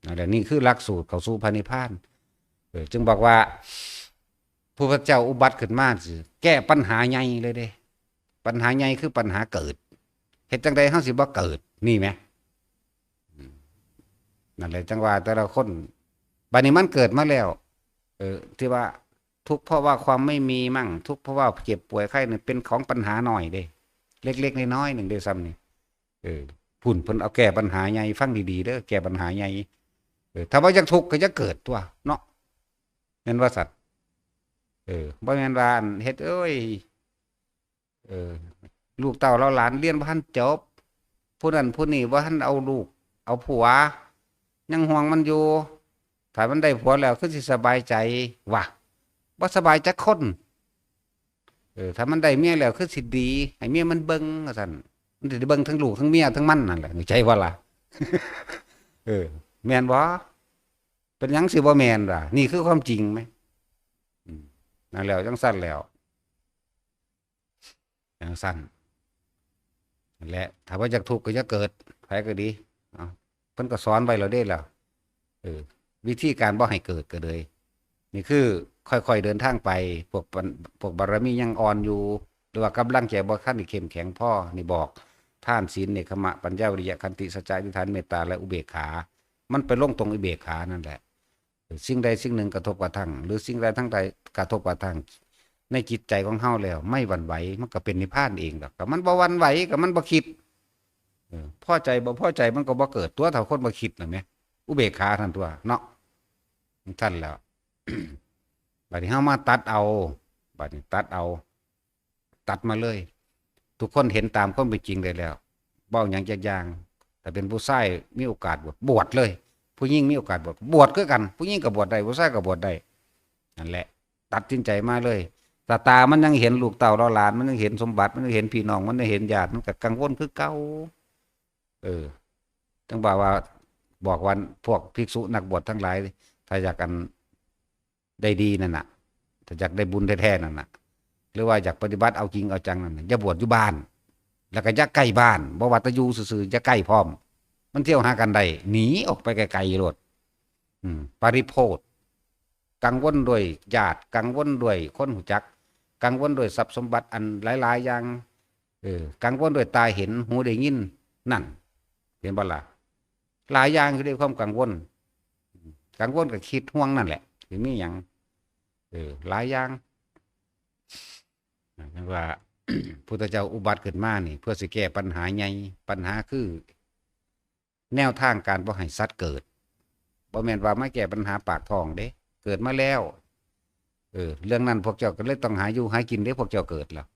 นั่นแหละ นี่คือหลักสูตรเข้าสู่พระนิพพาน เออ จึงบอกว่า พระพุทธเจ้าอุบัติขึ้นมาสิแก้ปัญหาใหญ่เลยเด้ ปัญหาใหญ่คือปัญหาเกิด เฮ็ดจั่งใดเฮาสิบ่เกิด นี่แหม อืม นั่นแหละ จั่งว่าแต่ละคน บัดนี้มันเกิดมาแล้ว เออ ที่ว่าทุกข์เพราะว่าความไม่มีมั่ง ทุกข์เพราะว่าเจ็บป่วยไข้เนี่ย เป็นของปัญหาน้อยเด้ เล็กๆ น้อยๆ หนึ่งเด้ ซ้ำนี่ เออ พุ้น เพิ่นเอาแก้ปัญหาใหญ่ ฟังดีๆ เด้อ แก้ปัญหาใหญ่ เออ ถ้าว่าอยากทุกข์ก็อย่าเกิดตั๊วเนาะ แม่นว่าสัตว์ เออ บ่แม่นว่าอันเฮ็ด เอ้ย เออ ลูกเต้าเหล่าหลานเรียนบ่ทันจบ ผู้นั้นผู้นี้บ่ทันเอาลูก เอาผัว ยังห่วงมันอยู่ ถ้ามันได้ผัวแล้วคือสิสบายใจ วะ บ่สบายจักคน เออ ถ้ามันได้เมียแล้วคือสิดี ให้เมียมันเบิ่ง ว่าซั่น มันสิได้เบิ่งทั้งลูกทั้งเมียทั้งมันนั่นแหละ เข้าใจบ่ล่ะ เออ แม่นบ่ เป็นหยังสิบ่แม่นล่ะ นี่คือความจริงแหม อืม นั่นแล้ว จั่งซั่นแล้ว จั่งซั่น และถ้าว่าอยากทุกข์ก็อย่าเกิด ไผก็ดี เอ้า เพิ่นก็สอนไว้แล้วเด้ล่ะ เออ วิธีการบ่ให้เกิดก็เลย นี่คือค่อยๆเดินทางไป พวกปัญ- พวกบารมียังอ่อนอยู่ หรือว่ากำลังใจบ่ทันได้เข้มแข็งพอ นี่บอก ทาน ศีล เนกขัมมะ ปัญญา วิริยะ ขันติ สัจจะ อธิษฐาน เมตตา และอุเบกขา มันไปลงตรงอุเบกขานั่นแหละ สิ่งใดสิ่งหนึ่งกระทบกระทั่ง หรือสิ่งใดทั้งใดกระทบกระทั่ง ในจิตใจของเฮาแล้ว ไม่หวั่นไหว มันก็เป็นนิพพานเองดอก ก็มันบ่หวั่นไหว ก็มันบ่คิด เออ พอใจบ่พอใจมันก็บ่เกิดตั๊ว ถ้าคนบ่คิดน่ะแหม อุเบกขาทันตั๊วเนาะ ทันแล้ว บัดนี้เฮามาตัดเอา บัดนี้ตัดเอา ตัดมาเลย ทุกคนเห็นตามความเป็นจริงได้แล้ว เว้าหยังจักอย่าง ถ้าเป็นผู้ชายมีโอกาสบวช บวชเลย ผู้หญิงมีโอกาสบวช บวชคือกัน ผู้หญิงก็บวชได้ ผู้ชายก็บวชได้ นั่นแหละ ตัดสินใจมาเลย ตาตามันยังเห็นลูกเต้าเหล่าหลาน มันยังเห็นสมบัติ มันยังเห็นพี่น้อง มันยังเห็นญาติ มันก็กังวลคือเก่า เออ จั่งบอกว่า บอกว่าพวกภิกษุนักบวชทั้งหลาย ถ้าอยากกันได้ดีนั่นน่ะ ถ้าอยากได้บุญแท้ๆนั่นน่ะ หรือว่าอยากปฏิบัติเอาจริงเอาจังนั่นน่ะ อย่าบวชอยู่บ้าน แล้วก็อย่าใกล้บ้าน บ่ว่าแต่อยู่ซื่อๆ อย่าใกล้พร้อม มันเที่ยวหากันได้ หนีออกไปไกลๆโลด อืม ปริโภธ กังวลด้วยญาติ กังวลด้วยคนรู้จัก กังวลด้วยทรัพย์สมบัติอันหลายๆอย่าง เออ กังวลด้วยตาเห็น หูได้ยิน นั่น เห็นบ่ล่ะ หลายอย่างอยู่ในความกังวล กังวลก็คิดห่วงนั่นแหละ สิมีหยัง เออ หลายอย่าง จั่งว่า พุทธเจ้าอุบัติขึ้นมานี่ เพื่อสิแก้ปัญหาใหญ่ ปัญหาคือ แนวทางการบ่ให้สัตว์เกิด บ่แม่นว่ามาแก้ปัญหาปากท้องเด้ เกิดมาแล้ว เออ เรื่องนั้นพวกเจ้าก็เลยต้องหาอยู่หากินเด้ พวกเจ้าเกิดแล้ว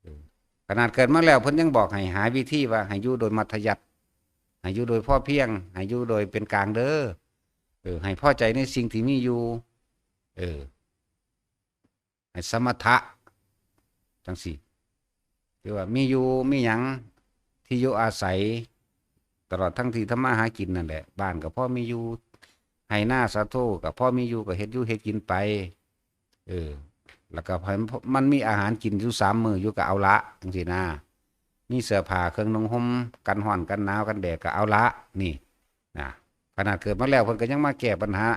เออ ขนาดเกิดมาแล้ว เพิ่นยังบอกให้หาวิธีว่าให้อยู่โดยมัธยัสถ์ ให้อยู่โดยพอเพียง ให้อยู่โดยเป็นกลางเด้อ เออ ให้พอใจในสิ่งที่มีอยู่ เออ ให้สมถะ จั่งซี้ คือว่ามีอยู่มีหยัง ที่อยู่อาศัย ตลอดทั้งที่ทำมาหากินนั่นแหละ บ้านก็พอมีอยู่ ไฮ่นาสาโทก็พอมีอยู่ ก็เฮ็ดอยู่เฮ็ดกินไป เออ แล้วก็ให้มันมีอาหารกินอยู่สามมื้ออยู่ก็เอาละ จั่งซี้นะ มีเสื้อผ้าเครื่องนุ่งห่ม กันร้อนกันหนาวกันแดดก็เอาละ นี่ นะ ขนาดเกิดมาแล้วเพิ่นก็ยังมาแก้ปัญหา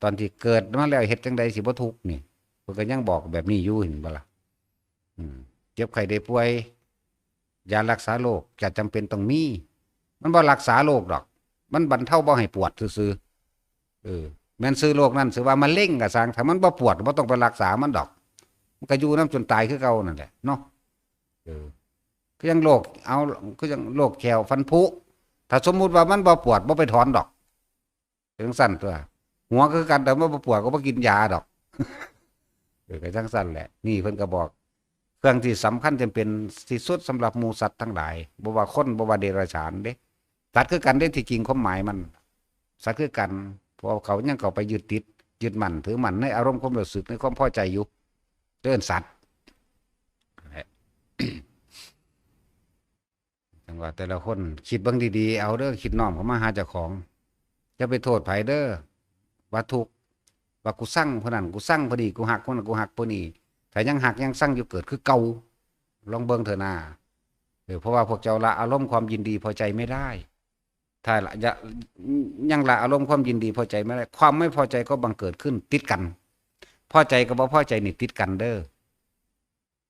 ตอนที่เกิดมาแล้วเฮ็ดจั่งใดสิบ่ทุกข์นี่ เพิ่นก็ยังบอกแบบนี้อยู่ เห็นบ่ล่ะ อืม เจ็บไข้ได้ป่วย ยารักษาโรคจะจำเป็นต้องมี มันบ่รักษาโรคดอก มันบรรเทาบ่ให้ปวดซื่อๆ เออ แม่นชื่อโรคนั้นชื่อว่ามะเร็งก็ซ่าง ถ้ามันบ่ปวดก็บ่ต้องไปรักษามันดอก มันก็อยู่นำจนตายคือเก่านั่นแหละเนาะ เออ คือยังโรค เอา คือยังโรคแข้วฟันผุ ถ้าสมมุติว่ามันบ่ปวดบ่ไปถอนดอก จั่งซั้นตั๊ว หัวคือกัน แต่มันบ่ปวดก็บ่กินยาดอก เออ ก็จั่งซั้นแหละ นี่เพิ่นก็บอก เครื่องที่สำคัญจำเป็นที่สุดสำหรับหมู่สัตว์ทั้งหลาย บ่ว่าคน บ่ว่าเดรัจฉานเด้ สัตว์คือกันเด้ ที่จริงความหมายมัน สัตว์คือกัน เพราะเขายังเข้าไปยึดติด ยึดมั่นถือมั่นในอารมณ์ความรู้สึก ในความพอใจอยู่ เอิ้นสัตว์ นั่นแหละ จั่งว่าแต่ละคนคิดเบิ่งดีๆ เอาเด้อ คิดน้อมเข้ามาหาเจ้าของ อย่าไปโทษไผเด้อ ว่าทุกข์ ว่ากูซังผู้นั้น กูซังผู้นี้ กูฮักผู้นั้น กูฮักผู้นี้ ถ้ายังฮักยังซังอยู่เกิดคือเก่า ลองเบิ่งเถอะนา เออ เพราะว่าพวกเจ้าละอารมณ์ความยินดีพอใจไม่ได้ ถ้าละ ยะ ยังละอารมณ์ความยินดีพอใจไม่ได้ ความไม่พอใจก็บังเกิดขึ้นติดกัน พอใจกับบ่พอใจนี่ติดกันเด้อ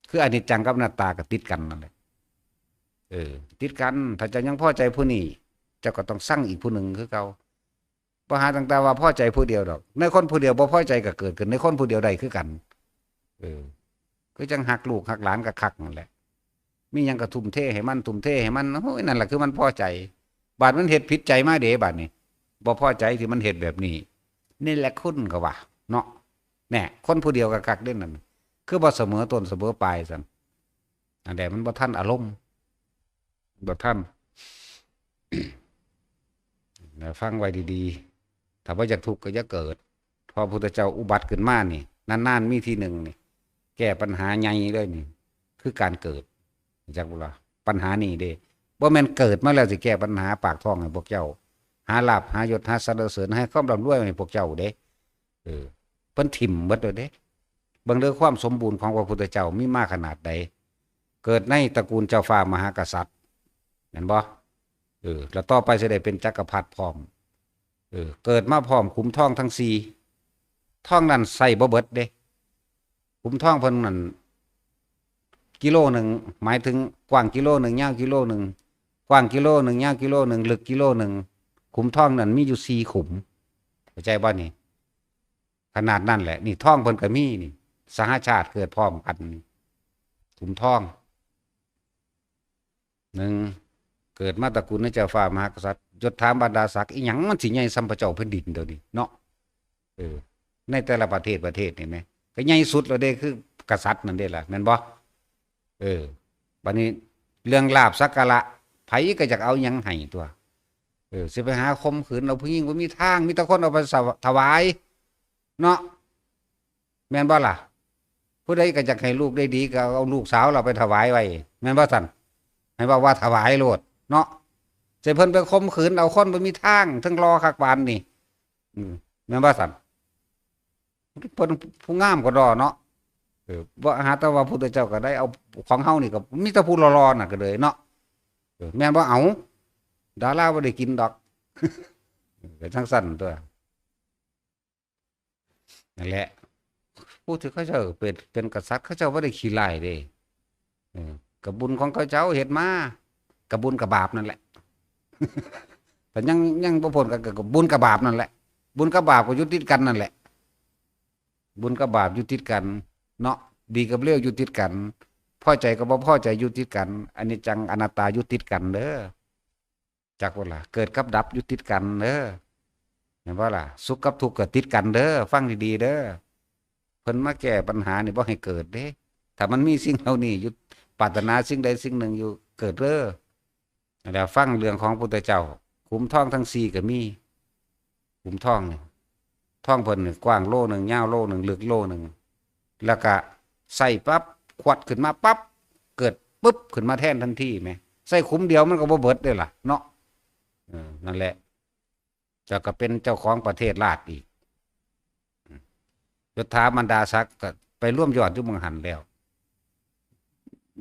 คืออนิจจังกับอนัตตาก็ติดกันนั่นแหละ เออ ติดกัน ถ้าเจ้ายังพอใจผู้นี้ เจ้าก็ต้องซังอีกผู้หนึ่งคือเก่า บ่หาตั้งแต่ว่าพอใจผู้เดียวดอก ในคนผู้เดียวบ่พอใจก็เกิดขึ้นในคนผู้เดียวได้คือกัน เออ คือจั่งฮักลูกฮักหลานก็คักนั่นแหละ มีหยังก็ทุ่มเทให้มัน ทุ่มเทให้มัน โอ้ย นั่นแหละคือมันพอใจ บาดมันเฮ็ดผิดใจมาเด้ บาดนี้ บ่พอใจที่มันเฮ็ดแบบนี้ นี่แหละคุณก็ว่า เนาะ แน่ คนผู้เดียวก็คักเด้นั่น คือบ่เสมอต้นเสมอปลายซั่น อันใดมันบ่ทันอารมณ์ บ่ทัน นะ ฟังไว้ดีๆ ถ้าบ่อยากทุกข์ก็อย่าเกิด พอพระพุทธเจ้าอุบัติขึ้นมานี่ นานๆ มีทีหนึ่งนี่ แก้ปัญหาใหญ่เลยนี่ คือการเกิด จักบ่ล่ะ ปัญหานี่เด้ บ่แม่นเกิดมาแล้วสิแก้ปัญหาปากท้องให้พวกเจ้า หาลาภ หายศ หาสรรเสริญ ให้ความร่ำรวยให้พวกเจ้าเด้ เออ เพิ่นถิ่มหมดเลยเด้ เบิ่งเด้อ ความสมบูรณ์ของพระพุทธเจ้ามีมาขนาดใด เกิดในตระกูลเจ้าฟ้ามหากษัตริย์ แม่นบ่ เออ แล้วต่อไปสิได้เป็นจักรพรรดิพร้อม เออ เกิดมาพร้อมขุมทองทั้งสี่ ทองนั่นใส่บ่เบิดเด้ ขุมทองเพิ่นนั่น กิโลหนึ่ง หมายถึงกว้างกิโลหนึ่ง ยาวกิโลหนึ่ง กว้างกิโลหนึ่ง ยาวกิโลหนึ่ง ลึกกิโลหนึ่ง ขุมทองนั่นมีอยู่สี่ขุม เข้าใจบ่นี่ ขนาดนั้นแหละ นี่ทองเพิ่นก็มีนี่ สหชาติเกิดพร้อมกันนี่ ขุมทอง หนึ่ง เกิดมาตระกูลในเจ้าฟ้ามหากษัตริย์ ยศถาบรรดาศักดิ์ อีหยังมันสิใหญ่ส่ำพระเจ้าแผ่นดินเดี๋ยวนี้เนาะ เออ ในแต่ละประเทศประเทศนี่แหม ก็ใหญ่สุดแล้วเด้ คือกษัตริย์นั่นเด้ล่ะ แม่นบ่ เออ บัดนี้เรื่องลาภสักการะ ไผก็อยากเอาหยังให้ตั๊ว เออ สิไปหาข่มขืนเอาผู้หญิงบ่มีทาง มีแต่คนเอาไปถวาย เนาะ แม่นบ่ล่ะ ผู้ใดก็อยากให้ลูกได้ดีก็เอาลูกสาวเราไปถวายไว้ แม่นบ่ซั่น ให้ว่า ว่าถวายโลดเนาะ สิเพิ่นไปข่มขืนเอาคนบ่มีทาง ทั้งหล่อคักปานนี่ อืม แม่นบ่ซั่น เพิ่นผู้งามก็ดอเนาะ เออ บ่หาแต่ว่าพุทธเจ้าก็ได้เอาของเฮานี่ก็มีแต่ผู้หล่อๆน่ะก็เลยเนาะ เออ แม่นบ่ เอา ดาราบ่ได้กินดอก เออ ก็จั่งซั่นตั๊ว นั่นแหละ ผู้ที่เขาเจ้าเป็น เป็นกษัตริย์ เขาเจ้าบ่ได้ขี้ร้ายเด้ เออ ก็บุญของเขาเจ้าเฮ็ดมา ก็บุญก็บาปนั่นแหละ แต่ยัง ยังบ่พ้นกัน ก็บุญกับบาปนั่นแหละ บุญกับบาปก็อยู่ติดกันนั่นแหละ บุญกับบาปอยู่ติดกัน เนาะ ดีกับเลวอยู่ติดกัน พอใจกับบ่พอใจอยู่ติดกัน อนิจจังอนัตตาอยู่ติดกันเด้อ จักบ่ล่ะ เกิดกับดับอยู่ติดกันเด้อ แม่นบ่ล่ะ สุขกับทุกข์ก็ติดกันเด้อ ฟังดีๆเด้อ เพิ่นมาแก้ปัญหานี่บ่ให้เกิดเด้ ถ้ามันมีสิ่งเหล่านี้อยู่ ปรารถนาสิ่งใดสิ่งหนึ่งอยู่ เกิดเด้อ นั่นแหละ ฟังเรื่องของพุทธเจ้า ขุมทองทั้งสี่ก็มี ขุมทองนี่ ทองเพิ่นนี่กว้างโลหนึ่ง ยาวโลหนึ่ง ลึกโลหนึ่ง แล้วก็ใส่ปั๊บ ขวดขึ้นมาปั๊บ เกิดปุ๊บ ขึ้นมาแทนทันทีแหม ใส่ขุมเดียวมันก็บ่เบิดเด้ล่ะ เนาะ เออ นั่นแหละ แล้วก็เป็นเจ้าของประเทศราชอีก ยศถาบรรดาศักดิ์ก็ไปรวมยอดอยู่หม่องหั้นแล้ว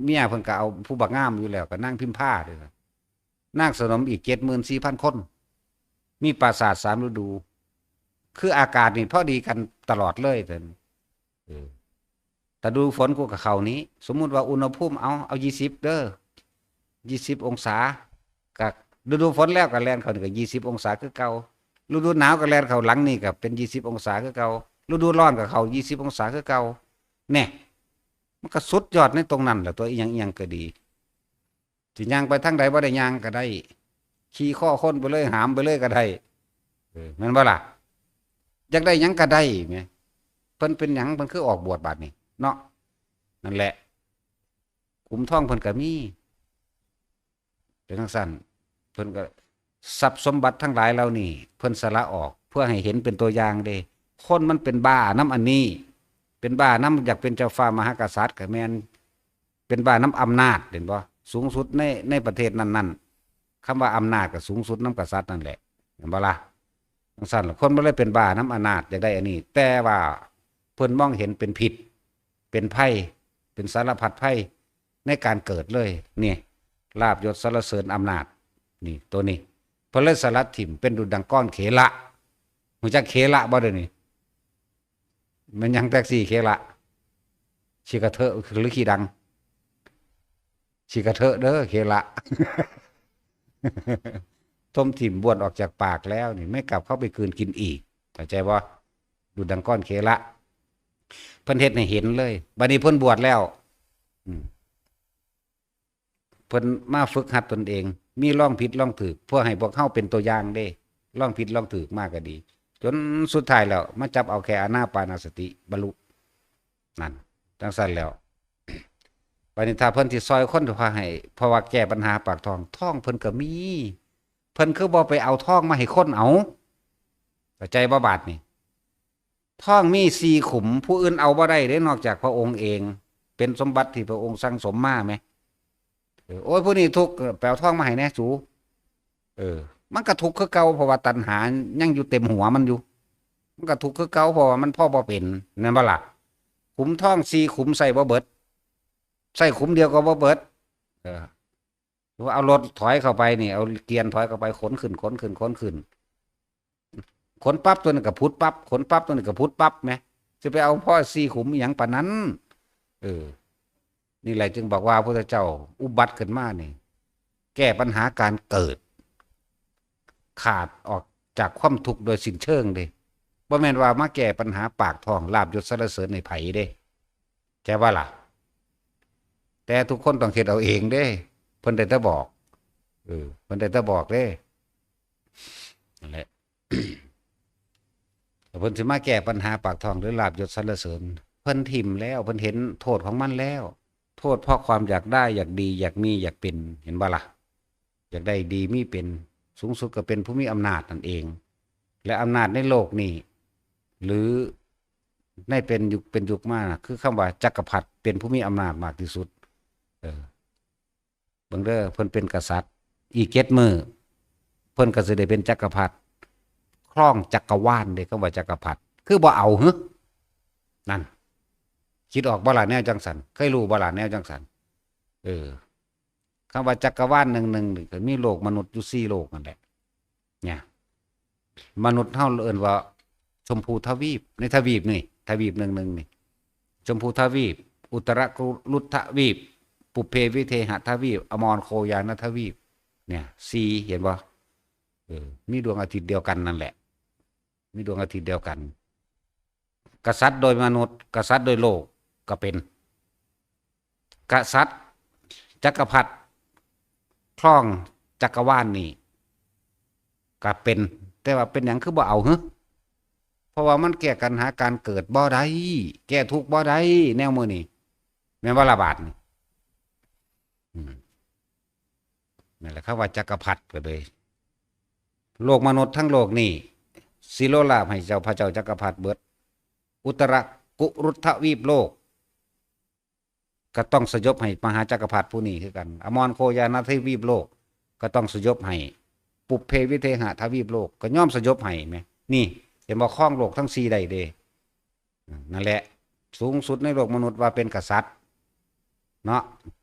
เมียเพิ่นก็เอาผู้บักงามอยู่แล้ว ก็นางพิมพาเด้อ นางสนมอีกเจ็ดหมื่นสี่พันคน มีปราสาทสามฤดู คืออากาศนี่พอดีกันตลอดเลยแต่ เออ ฤดูฝนกูก็เข้านี้ สมมุติว่าอุณหภูมิเอา เอา ยี่สิบ เด้อ ยี่สิบ องศา ก็ฤดูฝนแล้วก็แล่นเข้านี่ก็ ยี่สิบ องศาคือเก่า ฤดูหนาวก็แล่นเข้าหลังนี่ก็เป็น ยี่สิบ องศาคือเก่า ฤดูร้อนก็เข้า ยี่สิบ องศาคือเก่า เนี่ย มันก็สุดยอดในตรงนั้นแหละ ตัวอีหยังอีหยังก็ดี สิย่างไปทางใดบ่ได้ย่างก็ได้ ขี่คอคนไปเลย หามไปเลยก็ได้ เออ แม่นบ่ล่ะ อยากได้หยังก็ได้แหม เพิ่นเป็นหยัง เพิ่นคือออกบวชบาดนี้ เนาะ นั่นแหละ ขุมทองเพิ่นก็มี เป็นจั่งซั้น เพิ่นก็ ทรัพย์สมบัติทั้งหลายเหล่านี้ เพิ่นสละออก เพื่อให้เห็นเป็นตัวอย่างเด้ คนมันเป็นบ้านำอันนี้ เป็นบ้านำอยากเป็นเจ้าฟ้ามหากษัตริย์ก็แม่น เป็นบ้านำอำนาจ เห็นบ่ สูงสุดใน ในประเทศนั้นๆ คำว่าอำนาจก็สูงสุดนำกษัตริย์นั่นแหละ เห็นบ่ล่ะ จั่งซั้นล่ะ คนมันเลยเป็นบ้านำอำนาจ อยากได้อันนี้ แต่ว่าเพิ่นมองเห็นเป็นพิษ เป็นภัย เป็นสารพัดภัยในการเกิดเลย นี่ ลาภยศสรรเสริญอำนาจ นี่ ตัวนี้ เพิ่นเลยสลัดถิ่ม เป็นดุจดังก้อนเขละ ฮู้จักเขละบ่เดี๋ยวนี้ แม่นหยังแท็กซี่เขละ ขี้กระเทอะหรือขี้ดัง ขี้กระเทอะเด้อเขละ ถมถิ่มบ้วนออกจากปากแล้วนี่ ไม่กลับเข้าไปกลืนกินอีก เข้าใจบ่ ดุจดังก้อนเขละ เพิ่นเฮ็ดให้เห็นเลย บัดนี้เพิ่นบวชแล้ว อืม เพิ่นมาฝึกหัดตนเอง มีลองผิดลองถูก เพื่อให้พวกเฮาเป็นตัวอย่างเด้ ลองผิดลองถูกมาก็ดี จนสุดท้ายแล้วมาจับเอาแค่อานาปานสติบรรลุ นั่น จั่งซั้นแล้ว บัดนี้ถ้าเพิ่นสิซอยคน เพราะให้ เพราะว่าแก้ปัญหาปากท้อง ทองเพิ่นก็มี เพิ่นคือบ่ไปเอาทองมาให้คนเอา เข้าใจบ่บาดนี้ ทองมีสี่ขุม ผู้อื่นเอาบ่ได้เด้ นอกจากพระองค์เอง เป็นสมบัติที่พระองค์สั่งสมมาแหม เออ โอ้ย ผู้นี้ทุกข์ เออ ไปเอาทองมาให้แหน่สู เออ มันก็ทุกข์คือเก่า เพราะว่าตัณหายังอยู่เต็มหัวมันอยู่ มันก็ทุกข์คือเก่า เพราะว่ามันพอบ่เป็น แม่นบ่ล่ะ ขุมทองสี่ขุมใส่บ่เบิด ใส่ขุมเดียวก็บ่เบิด เออ หรือว่าเอารถถอยเข้าไปนี่ เอาเกวียนถอยเข้าไป ขนขึ้น ขนขึ้น ขนขึ้น ขนปั๊บตัวนี้ก็ผุดปั๊บ ขนปั๊บตัวนี้ก็ผุดปั๊บแหม สิไปเอาพอสี่ขุมอีหยังปานนั้น เออ นี่แหละจึงบอกว่าพระพุทธเจ้าอุบัติขึ้นมานี่ แก้ปัญหาการเกิด ขาดออกจากความทุกข์โดยสิ้นเชิงเด้ บ่แม่นว่ามาแก้ปัญหาปากท้อง ลาภยศสรรเสริญให้ไผเด้ ใช่บ่ล่ะ แต่ทุกคนต้องเฮ็ดเอาเองเด้ เพิ่นได้แต่บอก เออ เพิ่นได้แต่บอกเด้ นั่นแหละ เพิ่นสิมาแก้ปัญหาปากท้องหรือลาภยศสรรเสริญ เพิ่นถิ่มแล้ว เพิ่นเห็นโทษของมันแล้ว โทษเพราะความอยากได้ อยากดี อยากมี อยากเป็น เห็นบ่ล่ะ อยากได้ดีมีเป็น สูงสุดก็เป็นผู้มีอำนาจนั่นเอง และอำนาจในโลกนี้ หรือในเป็นยุคเป็นยุคมาน่ะ คือคำว่าจักรพรรดิเป็นผู้มีอำนาจมากที่สุด เออ เบิ่งเด้อ เพิ่นเป็นกษัตริย์ อีกเจ็ดมื้อ เพิ่นก็สิได้เป็นจักรพรรดิ ครองจักรวาลเด้ คำว่าจักรพรรดิ คือบ่เอาหึ นั่น คิดออกบ่ล่ะแนวจั่งซั้น เคยรู้บ่ล่ะแนวจั่งซั้น เออ คำว่าจักรวาลหนึ่งหนึ่งนี่ก็มีโลกมนุษย์อยู่สี่โลกนั่นแหละ เนี่ย มนุษย์เฮาเอิ้นว่าชมพูทวีป ในทวีปนี่ ทวีปหนึ่งหนึ่งนี่ ชมพูทวีป อุตรกุรุทวีป ปุพเพวิเทหทวีป อมรโคยานทวีป เนี่ย สี่ เห็นบ่ เออ มีดวงอาทิตย์เดียวกันนั่นแหละ มีดวงอาทิตย์เดียวกัน กษัตริย์โดยมนุษย์ กษัตริย์โดยโลกก็เป็น กษัตริย์ จักรพรรดิ ครองจักรวาลนี่ก็เป็น แต่ว่าเป็นหยังคือบ่เอาหึ เพราะว่ามันแก้ปัญหาการเกิดบ่ได้ แก้ทุกข์บ่ได้ แนวมื้อนี้ แม่นบ่ล่ะบาดนี่ อืม นั่นแหละ คำว่าจักรพรรดิก็เลย โลกมนุษย์ทั้งโลกนี่ สิโลลาภให้เจ้าพระเจ้าจักรพรรดิเบิด อุตรกุรุทวีปโลก ก็ต้องสยบให้มหาจักรพรรดิผู้นี้คือกัน อมรโคยานทวีปโลก ก็ต้องสยบให้ ปุพเพวิเทหทวีปโลก ก็ยอมสยบให้แหม นี่ เห็นบ่ ครองโลกทั้งสี่ได้เด้ นั่นแหละ สูงสุดในโลกมนุษย์ว่าเป็นกษัตริย์ เนาะ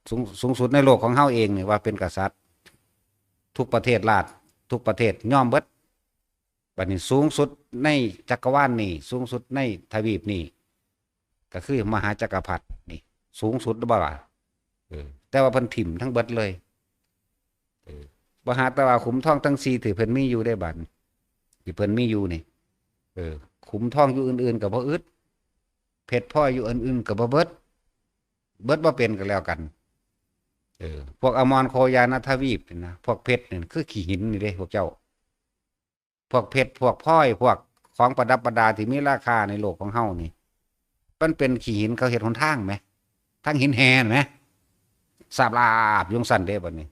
สูง สูงสุดในโลกของเฮาเองนี่ว่าเป็นกษัตริย์ ทุกประเทศราช ทุกประเทศยอมเบิด อันนี้สูงสุดในจักรวาลนี่ สูงสุดในทวีปนี่ ก็คือมหาจักรพรรดินี่ สูงสุดหรือเปล่าล่ะ เออ แต่ว่าเพิ่นถิ่มทั้งเบิดเลย เออ บ่หาแต่ว่าขุมทองทั้งสี่ที่เพิ่นมีอยู่ได้บัดนี้ ที่เพิ่นมีอยู่นี่ เออ ขุมทองอยู่อื่นๆก็บ่อึด เพชรพลอยอยู่อื่นๆก็บ่เบิด เบิดบ่เป็นก็แล้วกัน เออ พวกอมรโคยานทวีปนี่นะ พวกเพชรนี่คือขี้หินนี่เด้ พวกเจ้า พวกเพชร พวกพลอย พวกของประดับประดาที่มีราคาในโลกของเฮานี่ มันเป็นขี้หินเขาเฮ็ดหนทางแหม ทางหินแห่นแหม สาบลาบอยู่จั่งซั้นเด้บัดนี้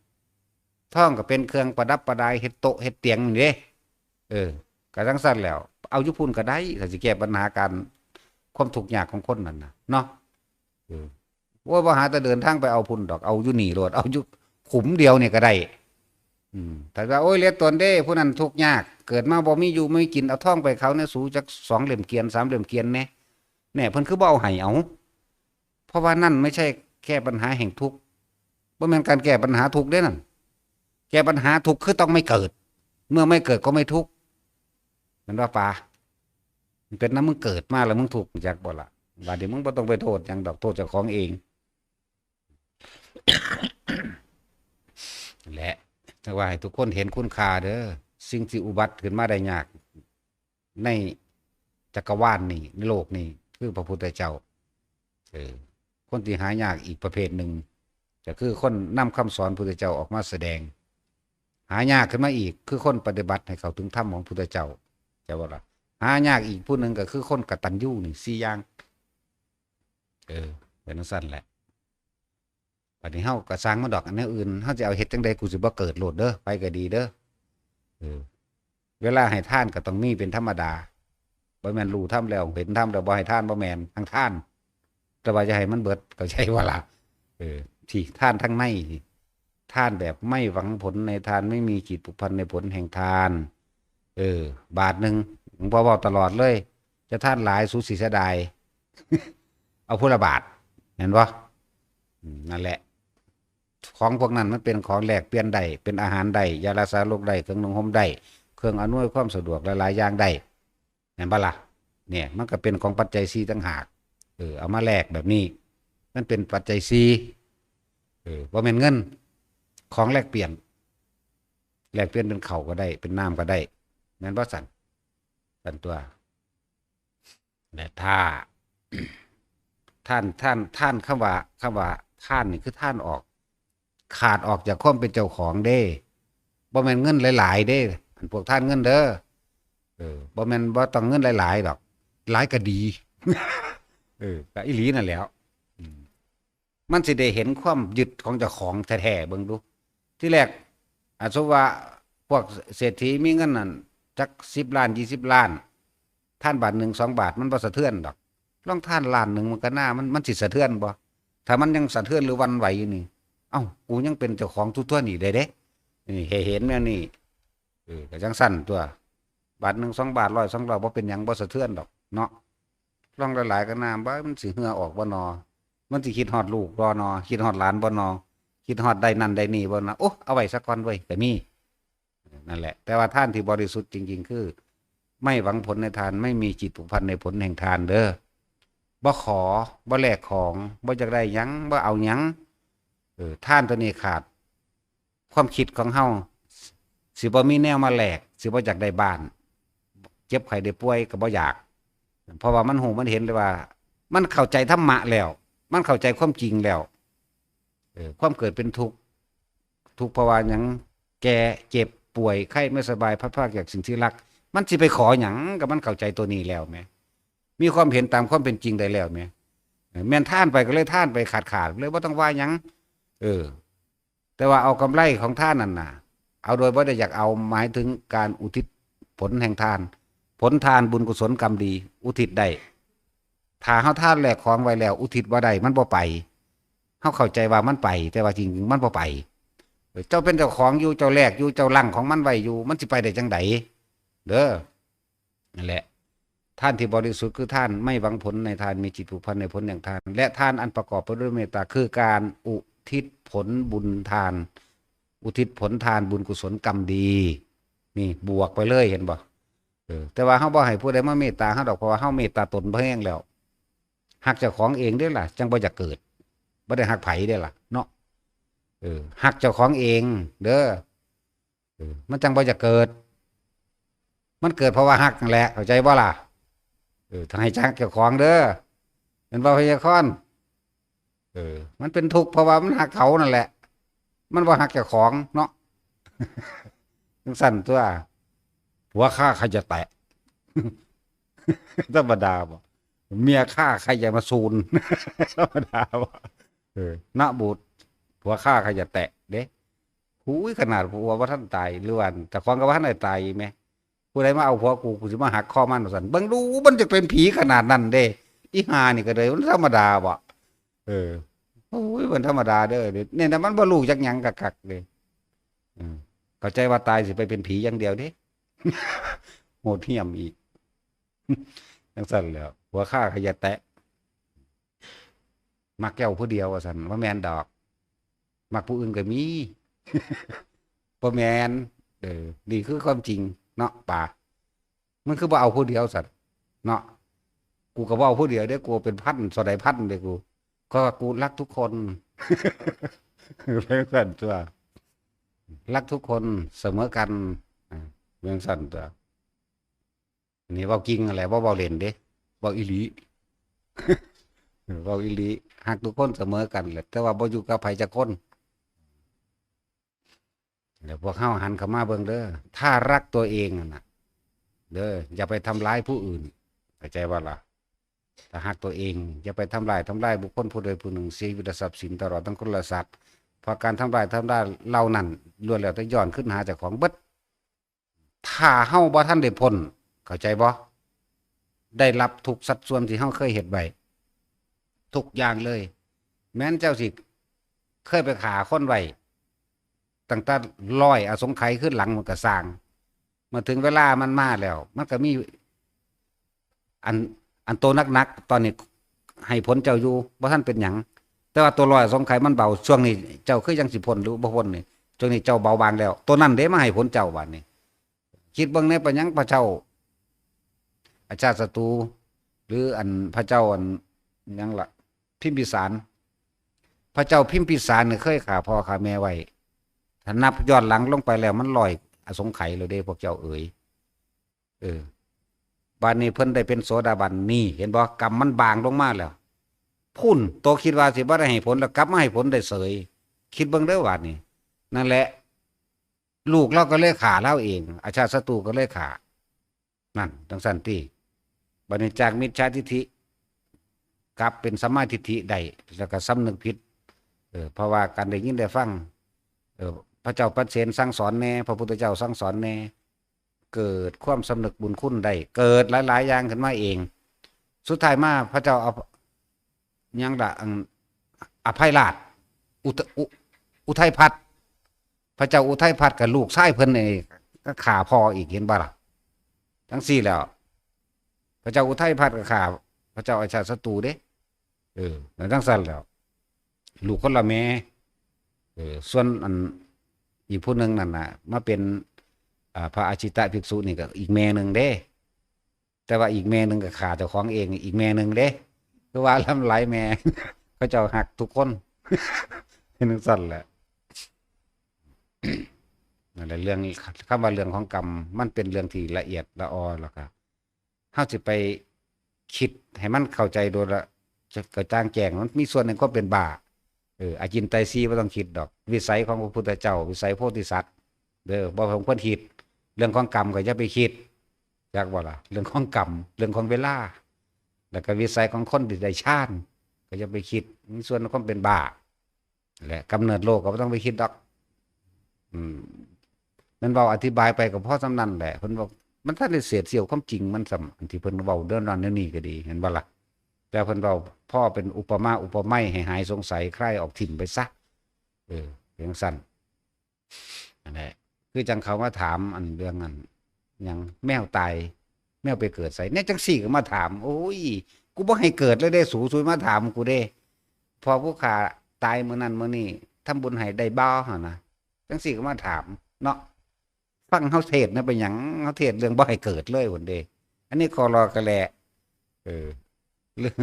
ทองก็เป็นเครื่องประดับประดา เฮ็ดโต๊ะเฮ็ดเตียงนี่เด้ เออ ก็จั่งซั้นแล้ว เอาอยู่พุ้นก็ได้ ถ้าสิแก้ปัญหาการ ความทุกข์ยากของคนนั่นน่ะ เนาะ เออ โอ้ย บ่หาแต่เดินทางไปเอาพุ้นดอก เอาอยู่นี่โลด เอาอยู่ขุมเดียวนี่ก็ได้ อืม ถ้าว่า โอ้ย เหลือตนเด้ ผู้นั้นทุกข์ยาก เกิดมาบ่มีอยู่บ่มีกิน เอาทองไปเขาเนี่ย สูจักสองเล่มเกวียน สามเล่มเกวียนแหน่ แหน่ เพิ่นคือบ่เอาให้เอา เพราะว่านั่นไม่ใช่แก้ปัญหาแห่งทุกข์ บ่แม่นการแก้ปัญหาทุกข์เด้นั่น แก้ปัญหาทุกข์คือต้องไม่เกิด เมื่อไม่เกิดก็ไม่ทุกข์ แม่นบ่ปา มันเป็นนำมึงเกิดมาแล้วมึงทุกข์ จักบ่ล่ะ บัดนี้มึงบ่ต้องไปโทษหยังดอก โทษเจ้าของเอง และ แต่ว่าให้ทุกคนเห็นคุณค่าเด้อ สิ่งที่อุบัติขึ้นมาได้ยาก ในจักรวาลนี่ ในโลกนี่ คือพระพุทธเจ้า เออ คนที่หายากอีกประเภทหนึ่ง ก็คือคนนำคำสอนพุทธเจ้าออกมาแสดง หายากขึ้นมาอีก คือคนปฏิบัติให้เข้าถึงธรรมของพุทธเจ้า ใช่บ่ล่ะ หายากอีกผู้หนึ่งก็คือคนกตัญญูนี่ สี่อย่าง เออ เป็นจั่งซั้นแหละ บัดนี้เฮาก็ซ่างมันดอก อันแนวอื่น เฮาสิเอาเฮ็ดจั่งใด กูสิบ่เกิดโลดเด้อ ไปก็ดีเด้อ เออ เวลาให้ทานก็ต้องมีเป็นธรรมดา บ่แม่นรู้ธรรมแล้ว เห็นธรรมแล้วบ่ให้ทาน บ่แม่น ทั้งทาน แต่ว่าอย่าให้มันเบิด เข้าใจบ่ล่ะ เออ ที่ทานทั้งใน ทานแบบไม่หวังผลในทาน ไม่มีจิตผูกพันในผลแห่งทาน เออ บาทหนึ่ง หลวงพ่อเว้าตลอดเลย จะทานหลาย สูสิเสียดาย เอาผู้ละบาท เห็นบ่ อืม นั่นแหละ ของพวกนั้นมันเป็นของแลกเปลี่ยนได้ เป็นอาหารได้ ยารักษาโรคได้ เครื่องนุ่งห่มได้ เครื่องอำนวยความสะดวกหลายๆอย่างได้ แม่นบ่ล่ะ เนี่ย มันก็เป็นของปัจจัยสี่ต่างหาก เออ เอามาแลกแบบนี้ มันเป็นปัจจัยสี่ เออ บ่แม่นเงิน ของแลกเปลี่ยน แลกเปลี่ยนเป็นข้าวก็ได้ เป็นน้ำก็ได้ แม่นบ่ซั่น ซั่นตั๊ว และถ้า ทาน ทาน ทาน คำว่า คำว่าทานนี่คือทานออก ขาดออกจากความเป็นเจ้าของเด้ บ่แม่นเงินหลายๆเด้ อันพวกทานเงินเด้อ เออ บ่แม่นบ่ต้องเงินหลายๆดอก หลายก็ดี เออ ก็อีหลีนั่นแหล้ว อืม มันสิได้เห็นความยึดของเจ้าของแท้ๆ เบิ่งดู ที่แรก อ่ะ สมมุติว่าพวกเศรษฐีมีเงินนั่น จักสิบล้าน ยี่สิบล้าน ทานบาทหนึ่ง สองบาท มันบ่สะเทือนดอก ลองทานล้านหนึ่งมันก็น่า มัน มันสิสะเทือนบ่ ถ้ามันยังสะเทือนหรือหวั่นไหวอยู่นี่ เอ้า กูยังเป็นเจ้าของทั่วๆนี่ได้เด้ นี่ ให้เห็นแนวนี้ เออ ก็จั่งซั่นตั๊ว บาทหนึ่ง สองบาท ร้อย สองร้อย บ่เป็นหยัง บ่สะเทือนดอกเนาะ ลองหลายๆก็น่า บ่ามันสิเหื่อออกบ่นอ มันสิคิดฮอดลูกบ่นอ คิดฮอดหลานบ่นอ คิดฮอดได้นั่นได้นี่บ่นอ โอ้ เอาไว้ซะก่อนเว้ย ก็มี นั่นแหละ แต่ว่าทานที่บริสุทธิ์จริงๆ คือ ไม่หวังผลในทาน ไม่มีจิตผูกพันในผลแห่งทานเด้อ บ่ขอ บ่แลกของ บ่อยากได้หยัง บ่เอาหยัง เออ ทานตัวนี้ขาด ความคิดของเฮา สิบ่มีแนวมาแลก สิบ่อยากได้บ้าน เจ็บไข้ได้ป่วยก็บ่อยาก เพราะว่ามันฮู้มันเห็นเลยว่า มันเข้าใจธรรมะแล้ว มันเข้าใจความจริงแล้ว เออ ความเกิดเป็นทุกข์ ทุกข์เพราะว่าหยัง แก่ เจ็บ ป่วย ไข้ ไม่สบาย พลัดพรากจากสิ่งที่รัก มันสิไปขอหยัง ก็มันเข้าใจตัวนี้แล้วแหม มีความเห็นตามความเป็นจริงได้แล้วแหม เออ แม่นทานไปก็เลยทานไปขาดๆ เลยบ่ต้องว่าหยัง เออ แต่ว่าเอากำไรของทานนั่นน่ะ เอาโดยบ่ได้อยากเอา หมายถึงการอุทิศผลแห่งทาน ผลทานบุญกุศลกรรมดี อุทิศได้ ถ้าเฮาทานแลกของไว้แล้ว อุทิศบ่ได้ มันบ่ไป เฮาเข้าใจว่ามันไป แต่ว่าจริงๆมันบ่ไป เจ้าเป็นเจ้าของอยู่ เจ้าแลกอยู่ เจ้าหลั่งของมันไว้อยู่ มันสิไปได้จั่งใด เด้อ นั่นแหละ ทานที่บริสุทธิ์คือทานไม่หวังผลในทาน มีจิตผูกพันในผลแห่งทาน และทานอันประกอบไปด้วยเมตตา คือการอุทิศผลบุญทาน อุทิศผลทานบุญกุศลกรรมดี นี่บวกไปเลย เห็นบ่ ออ แต่ว่าเฮาบ่ให้ผู้ใดมาเมตตาเฮาดอก เพราะว่าเฮาเมตตาตนพอแฮงแล้ว ฮักเจ้าของเองเด้อล่ะ จั่งบ่อยากเกิด บ่ได้ฮักไผเด้อล่ะเนาะ เออ ฮักเจ้าของเองเด้อ เออ มันจั่งบ่อยากเกิด มันเกิดเพราะว่าฮักนั่นแหละ เข้าใจบ่ล่ะ เออ ถ้าให้ฮักเจ้าของเด้อ แม่นบ่ พญาคอน เออ มันเป็นทุกข์เพราะว่ามันฮักเขานั่นแหละ มันบ่ฮักเจ้าของเนาะ จั่งซั่นตั๊ว ผัวข้าใครจะแตะ ธรรมดาบ่ เมียข้าใครจะมาซูน ธรรมดาบ่ เออ นะบุตร ผัวข้าใครจะแตะเด้ หูย ขนาดผัวบ่ทันตาย หรือว่าเจ้าของก็บ่ทันได้ตายแหม ผู้ใดมาเอาผัวกู กูสิมาหักคอมันว่าซั่น เบิ่งดู มันจะเป็นผีขนาดนั้นเด้ อีห่านี่ก็เลย มันธรรมดาบ่ เออ โอ้ย มันธรรมดาเด้อ เนี่ยนะ มันบ่รู้จักหยังคักๆเด้ อืม เข้าใจว่าตายสิไปเป็นผีอย่างเดียวเด้ โหดเหี้ยมอีก จั่งซั่นแหล้ว ผัวข้าใครจะแตะ มักเจ้าผู้เดียวว่าซั่น บ่แม่นดอก มักผู้อื่นก็มี บ่แม่น เออ นี่คือความจริงเนาะ ป๋า มันคือบ่เอาผู้เดียวซั่น เนาะ กูก็บ่เอาผู้เดียวเด้ กูเป็นพัน เท่าใดพันเด้กู ก็กูรักทุกคน เป็นซั่นตั๊ว รักทุกคนเสมอกัน อ่า เป็นซั่นตั๊ว อันนี้เว้าจริงนั่นแหละ บ่เว้าเล่นเด้ เว้าอีหลี เว้าอีหลี ฮักทุกคนเสมอกันแหละ แต่ว่าบ่อยู่กับไผจักคน แล้วพวกเฮาหันเข้ามาเบิ่งเด้อ ถ้ารักตัวเองนั่นน่ะ เด้อ อย่าไปทำร้ายผู้อื่น เข้าใจบ่ล่ะ ถ้าฮักตัวเอง อย่าไปทำลาย ทำลายบุคคลผู้ใดผู้หนึ่ง ชีวิตและทรัพย์สิน ตลอดทั้งคนและสัตว์ เพราะการทำลาย ทำลายเหล่านั้น ล้วนแล้วแต่ย้อนคืนหาเจ้าของเบิด ถ้าเฮาบ่ทันได้พ้น เข้าใจบ่ ได้รับทุกสัดส่วนที่เฮาเคยเฮ็ดไว้ ทุกอย่างเลย แม้นเจ้าสิเคยไปฆ่าคนไว้ ตั้งแต่ร้อยอสงไขยขึ้นหลังมันก็ซ่าง เมื่อถึงเวลามันมาแล้ว มันก็มี อัน อันโตหนักๆ ตอนนี้ให้ผลเจ้าอยู่ บ่ทันเป็นหยัง แต่ว่าตัวร้อยอสงไขยมันเบา ช่วงนี้เจ้าคือยังสิพ้นหรือบ่พ้นนี่ ช่วงนี้เจ้าเบาบางแล้ว ตัวนั้นเด้มาให้ผลเจ้าบาดนี้ คิดเบิ่งแหน่ เป็นหยังพระเจ้า อาชาติศัตรู หรืออันพระเจ้าอันหยังล่ะ พิมพิสาร พระเจ้าพิมพิสารเนี่ยเคยฆ่าพ่อฆ่าแม่ไว้ ถ้านับย้อนหลังลงไปแล้วมันร้อยอสงไขยแล้วเด้ พวกเจ้าเอ๋ย เออ บาดนี้เพิ่นได้เป็นโสดาบัน นี่ เห็นบ่ กรรมมันบางลงมาแล้ว พุ้น โตคิดว่าสิบ่ได้ให้ผล แล้วกลับมาให้ผลได้เสย คิดเบิ่งเด้อบาดนี้ นั่นแหละ ลูกเราก็เลยฆ่าเราเอง อาชาติศัตรูก็เลยฆ่า นั่น จั่งซั่นติ บัดนี้จากมิจฉาทิฏฐิ กลับเป็นสัมมาทิฏฐิได้ แล้วก็สำนึกผิด เออ เพราะว่าการได้ยินได้ฟัง เออ พระเจ้าปเสนสั่งสอนแหน่ พระพุทธเจ้าสั่งสอนแหน่ เกิดความสำนึกบุญคุณได้ เกิดหลายๆอย่างขึ้นมาเอง สุดท้ายมาพระเจ้าเอา หยังล่ะ อัน อภัยราช อุท อุ อุทัยพัฒน์ พระเจ้าอุทัยพัฒน์กับลูกชายเพิ่นนี่ก็ฆ่าพ่ออีก เห็นบ่ล่ะ จั่งซี้แล้ว พระเจ้าอุทัยพัฒน์ก็ฆ่าพระเจ้าอาชาติศัตรูเด้ เออ แล้วจั่งซั่นแล้ว ลูกคนละแม่ เออ ส่วนอันอีกผู้หนึ่งนั่นน่ะ มาเป็น อ่า พระอาชิตะภิกษุนี่ก็อีกแม่หนึ่งเด้ แต่ว่าอีกแม่หนึ่งก็ฆ่าเจ้าของเอง อีกแม่หนึ่งเด้ คือว่าลำหลายแม่ เขาเจ้าฮักทุกคน เป็นจั่งซั่นแหละ นั่นแหละ เรื่อง คำว่าเรื่องของกรรม มันเป็นเรื่องที่ละเอียดละออ แล้วก็ เฮาสิไปคิดให้มันเข้าใจโดยละ กระจ่างแจ้ง มันมีส่วนหนึ่งก็เป็นบ้า เออ อาจินไตยสี่บ่ต้องคิดดอก วิสัยของพระพุทธเจ้า วิสัยโพธิสัตว์ เด้อ บ่สมควรคิด เรื่องของกรรมก็อย่าไปคิด จักบ่ล่ะ เรื่องของกรรม เรื่องของเวลา แล้วก็วิสัยของคนที่ได้ฌาน ก็อย่าไปคิด มีส่วนของเป็นบ้า และกำเนิดโลกก็บ่ต้องไปคิดดอก อืม แม่นเว้าอธิบายไปก็พอส่ำนั้นแหละ เพิ่นบอก มันทันได้เศษเสี้ยวความจริงมันส่ำ อันที่เพิ่นเว้าเรื่องนั้นเรื่องนี้ก็ดี เห็นบ่ล่ะ แต่เพิ่นเว้าพอเป็นอุปมาอุปไมยให้หายสงสัย คลายออกถิ่มไปซะ เออ เป็นจั่งซั่น นั่นแหละ คือจั่งเขามาถามอันเรื่องอัน หยัง แมวตาย แมวไปเกิดไส แนวจั่งซี้ก็มาถาม โอ้ย กูบ่ให้เกิดเลยเด้ สู สูมาถามกูเด้ พอผู้ข้าตายมื้อนั้นมื้อนี้ ทำบุญให้ได้บ่ หั่นนะ จั่งซี้ก็มาถามเนาะ ฟังเฮาเทศน์นะ เป็นหยังเฮาเทศน์เรื่องบ่ให้เกิดเลยพุ้นเด้ อันนี้คอลอกะแหละ เออ เรื่อง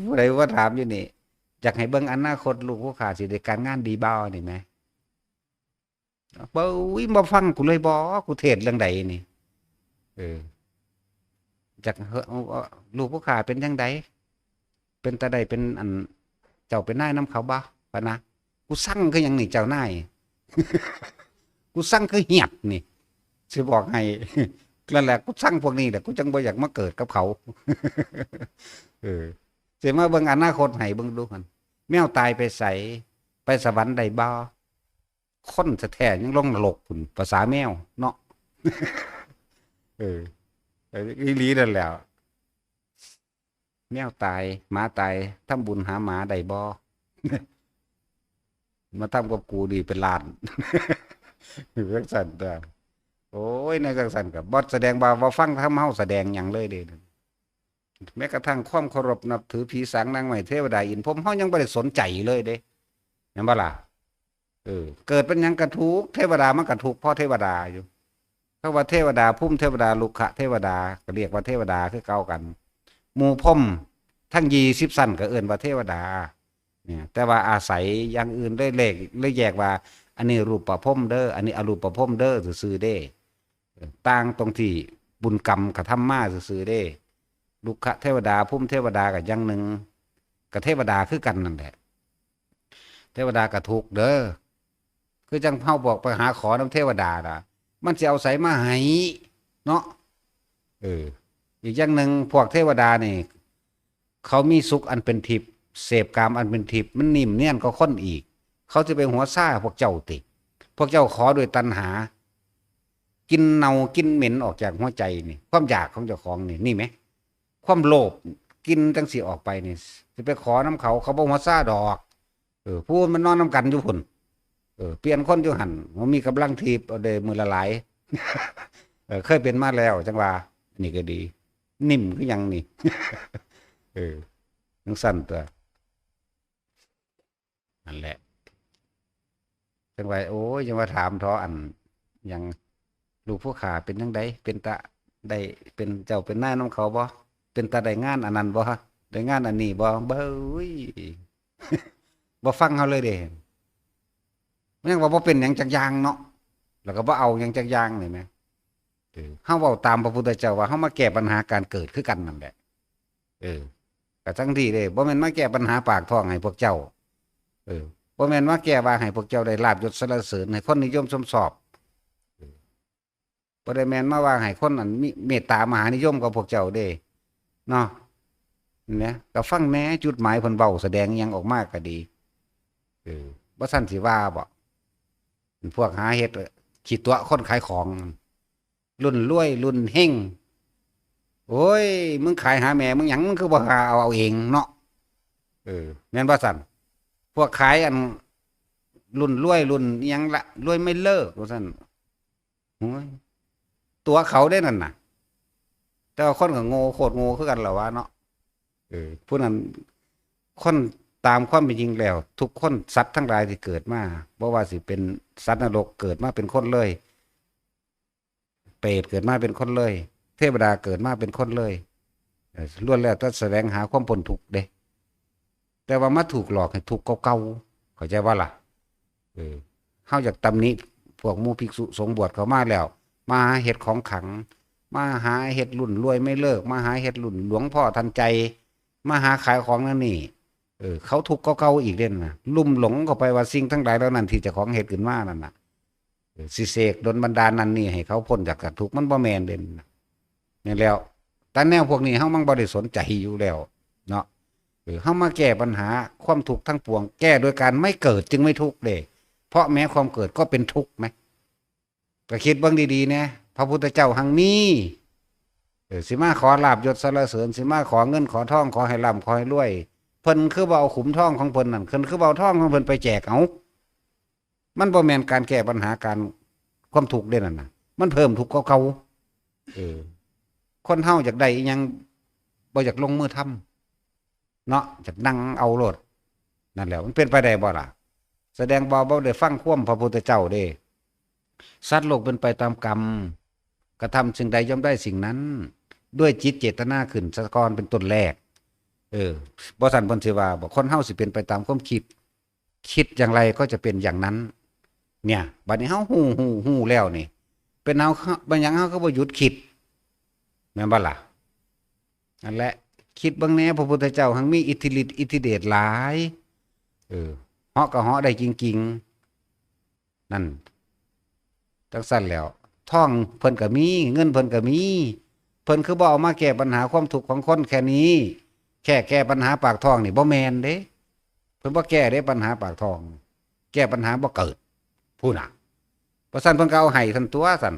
ผู้ใดว่าถามอยู่นี่ อยากให้เบิ่งอนาคตลูกผู้ข้าสิได้การงานดีบ่นี่แหม เบ้ย บ่ฟังกูเลยบ่ กูเทศน์เรื่องใดนี่ เออ จักเฮา เอา เอา ลูกผู้ข้าเป็นจั่งใด เป็นตาได้เป็นอัน เจ้าเป็นนายนำเขาบ่ พะนะ กูซังคือหยังนี่เจ้านาย กูซังคือเหียดนี่ สิบอกให้ นั่นแหละ กูซังพวกนี้แหละ กูจั่งบ่อยากมาเกิดกับเขา เออ สิมาเบิ่งอนาคตให้เบิ่งดูหั่น แมวตายไปไส ไปสวรรค์ได้บ่ คนแท้ๆยังลงนรกพุ้น ภาษาแมวเนาะ เออ เออ อีหลีนั่นแหละ แมวตาย หมาตาย ทำบุญหาหมาได้บ่ มาทำกับกูนี่เป็นล้าน จั่งซั้นตั๊ว โอ้ย แนวจั่งซั้นก็บ่แสดงว่าบ่ฟังธรรมเฮาแสดงหยังเลยเด้ แม้กระทั่งความเคารพนับถือผีสางนางไม้เทวดาอินทร์พรหมเฮายังบ่ได้สนใจเลยเด้ แม่นบ่ล่ะ เออ เกิดเป็นหยังก็ทุกข์ เทวดามันก็ทุกข์เพราะเทวดาอยู่ ถ้าว่าเทวดาพรหมเทวดา รุกขเทวดา ก็เรียกว่าเทวดาคือเก่ากัน หมู่พรหมทั้งยี่สิบชั้นก็เอิ้นว่าเทวดา เนี่ย แต่ว่าอาศัยอย่างอื่นเลยเลข เลยแยกว่า อันนี้รูปพรหมเด้อ อันนี้อรูปพรหมเด้อ ซื่อๆเด้ เออ ต่างตรงที่บุญกรรมกระทำมาซื่อๆเด้ รุกขเทวดา พรหมเทวดาก็อย่างหนึ่ง ก็เทวดาคือกันนั่นแหละ เทวดาก็ทุกข์เด้อ คือจั่งเฮาบอกไปหาขอนำเทวดาล่ะ มันสิเอาไสมาให้เนาะ เออ อีกอย่างหนึ่ง พวกเทวดานี่ เขามีสุขอันเป็นทิพย์ เสพกามอันเป็นทิพย์ มันนิ่มเนียนกว่าคนอีก เขาสิไปหัวซ่าพวกเจ้าติ พวกเจ้าขอด้วยตัณหา กินเน่ากินเหม็นออกจากหัวใจนี่ ความอยากของเจ้าของนี่ นี่ไหม ความโลภกินจั่งสิออกไปนี่ สิไปขอนำเขา เขาบ่หัวซ่าดอก เออ ผู้มันนอนนำกันอยู่พุ้น เออ เปลี่ยนคนอยู่หั่น มันมีกำลังทิพย์ เอาได้มื้อละหลาย เออ เคยเป็นมาแล้ว จั่งว่า อันนี้ก็ดี นิ่มคือหยังนี่ เออ จั่งซั้นตั๊ว นั่นแหละ จั่งว่า โอ้ย จั่งว่าถามเถาะอัน หยัง ลูกผู้ข้าเป็นจั่งใด เป็นตาได้เป็นเจ้าเป็นนายนำเขาบ่ เป็นตาได้งานอันนั้นบ่ ได้งานอันนี้บ่ เบ้ย บ่ฟังเฮาเลยเด้ มันยังว่าบ่เป็นหยังจักอย่างเนาะ แล้วก็บ่เอาหยังจักอย่างนี่แหม เออ เฮาเว้าตามพระพุทธเจ้าว่าเฮามาแก้ปัญหาการเกิดคือกันนั่นแหละ เออ ก็จั่งซี้เด้ บ่แม่นมาแก้ปัญหาปากท้องให้พวกเจ้า เออ บ่แม่นมาแก้ว่าให้พวกเจ้าได้ลาภยศสรรเสริญ ให้คนนิยมชมชอบ เออ บ่ได้แม่นมาว่าให้คนอันมีเมตตามหานิยมกับพวกเจ้าเด้ เนาะ เนี่ย ก็ฟังแหน่ จุดหมายเพิ่นเว้าแสดงอิหยังออกมาก็ดี เออ บ่ซั้นสิว่าบ่ พวกหาเฮ็ดขี้ตั๋วคนขายของ รุ่นรวย รุ่นเฮง โอ้ย มึงขายหาแม่มึงหยัง มึงคือบ่หาเอา เอาเองเนาะ เออ แม่นบ่ซั้น พวกขายอัน รุ่นรวย รุ่นอิหยังละ รวยไม่เลิก ว่าซั้น โอ้ย ตั๋วเขาเด้นั่นน่ะ แต่ว่าคนก็โง่ โคตรโง่คือกันล่ะวะเนาะ เออ ผู้นั้น คนตามความเป็นจริงแล้ว ทุกคน สัตว์ทั้งหลายที่เกิดมา บ่ว่าสิเป็นสัตว์นรก เกิดมาเป็นคนเลย เปรตเกิดมาเป็นคนเลย เทวดาเกิดมาเป็นคนเลย เออ ล้วนแล้วแต่แสวงหาความพ้นทุกข์เด้ แต่ว่ามาถูกหลอกให้ทุกข์เก่าๆ เข้าใจบ่ล่ะ เออ เฮาอยากตำหนิพวกหมู่ภิกษุสงฆ์บวชเข้ามาแล้ว มาหาเฮ็ดของขลัง มาหาเฮ็ดรุ่นรวยไม่เลิก มาหาเฮ็ดรุ่นหลวงพ่อทันใจ มาหาขายของนั่นนี่ เออ เขาทุกข์เก่าๆ อีกเด้นั่นน่ะ ลุ่มหลงเข้าไปว่าสิ่งทั้งหลายเหล่านั้นที่เจ้าของเฮ็ดขึ้นมานั่นน่ะ เออ สิเสกดลบันดาลนั่นนี่ให้เขาพ้นจาก จากทุกข์ มันบ่แม่นเด้นั่นน่ะ นี่แล้ว แต่แนวพวกนี้เฮามันบ่ได้สนใจอยู่แล้วเนาะ เออ เฮามาแก้ปัญหาความทุกข์ทั้งปวง แก้โดยการไม่เกิดจึงไม่ทุกข์เด้ เพราะแม้ความเกิดก็เป็นทุกข์ไหม ก็คิดเบิ่งดีๆ แหน่ พระพุทธเจ้าหั้งมี เออ สิมาขอลาภยศสรรเสริญ สิมาขอเงินขอทอง ขอให้ร่ำขอให้รวย เพิ่นคือบ่เอาขุมทองของเพิ่นนั่น เพิ่นคือบ่เอาทองของเพิ่นไปแจกเอา มันบ่แม่นการแก้ปัญหาการ ความทุกข์เด้นั่นน่ะ มันเพิ่มทุกข์กว่าเก่า เออ คนเฮาอยากได้อิหยัง บ่อยากลงมือทำ เนาะ อยากนั่งเอาโลด นั่นแหละ มันเป็นไปได้บ่ล่ะ แสดงบ่ บ่ได้ฟังความพระพุทธเจ้าเด้ สัตว์โลกเป็นไปตามกรรม กระทำสิ่งใดย่อมได้สิ่งนั้น ด้วยจิตเจตนาขึ้นซะก่อนเป็นต้นแรก เออ บ่ซั้นเพิ่นสิว่าบ่ คนเฮาสิเป็นไปตามความคิด คิดอย่างไรก็จะเป็นอย่างนั้น เนี่ย บัดนี้เฮาฮู้ ฮู้ ฮู้แล้วนี่ เป็นเฮา เป็นหยังเฮาคือบ่หยุดคิด แม่นบ่ล่ะ? นั่นแหละ คิดเบิ่งแหน่ พระพุทธเจ้าหั้งมีอิทธิฤทธิ์อิทธิเดชหลาย เออ เหาะก็เหาะได้จริงๆ นั่น จั่งซั้นแหล้ว ทองเพิ่นก็มี เงินเพิ่นก็มี เพิ่นคือบ่เอามาแก้ปัญหาความทุกข์ของคนแค่นี้ แค่แก้ปัญหาปากท้องนี่บ่แม่นเด้ เพิ่นบ่แก้เด้ปัญหาปากท้อง แก้ปัญหาบ่เกิด พู้นน่ะ บ่ซั้นเพิ่นก็เอาให้ซั้นตั่วซั้น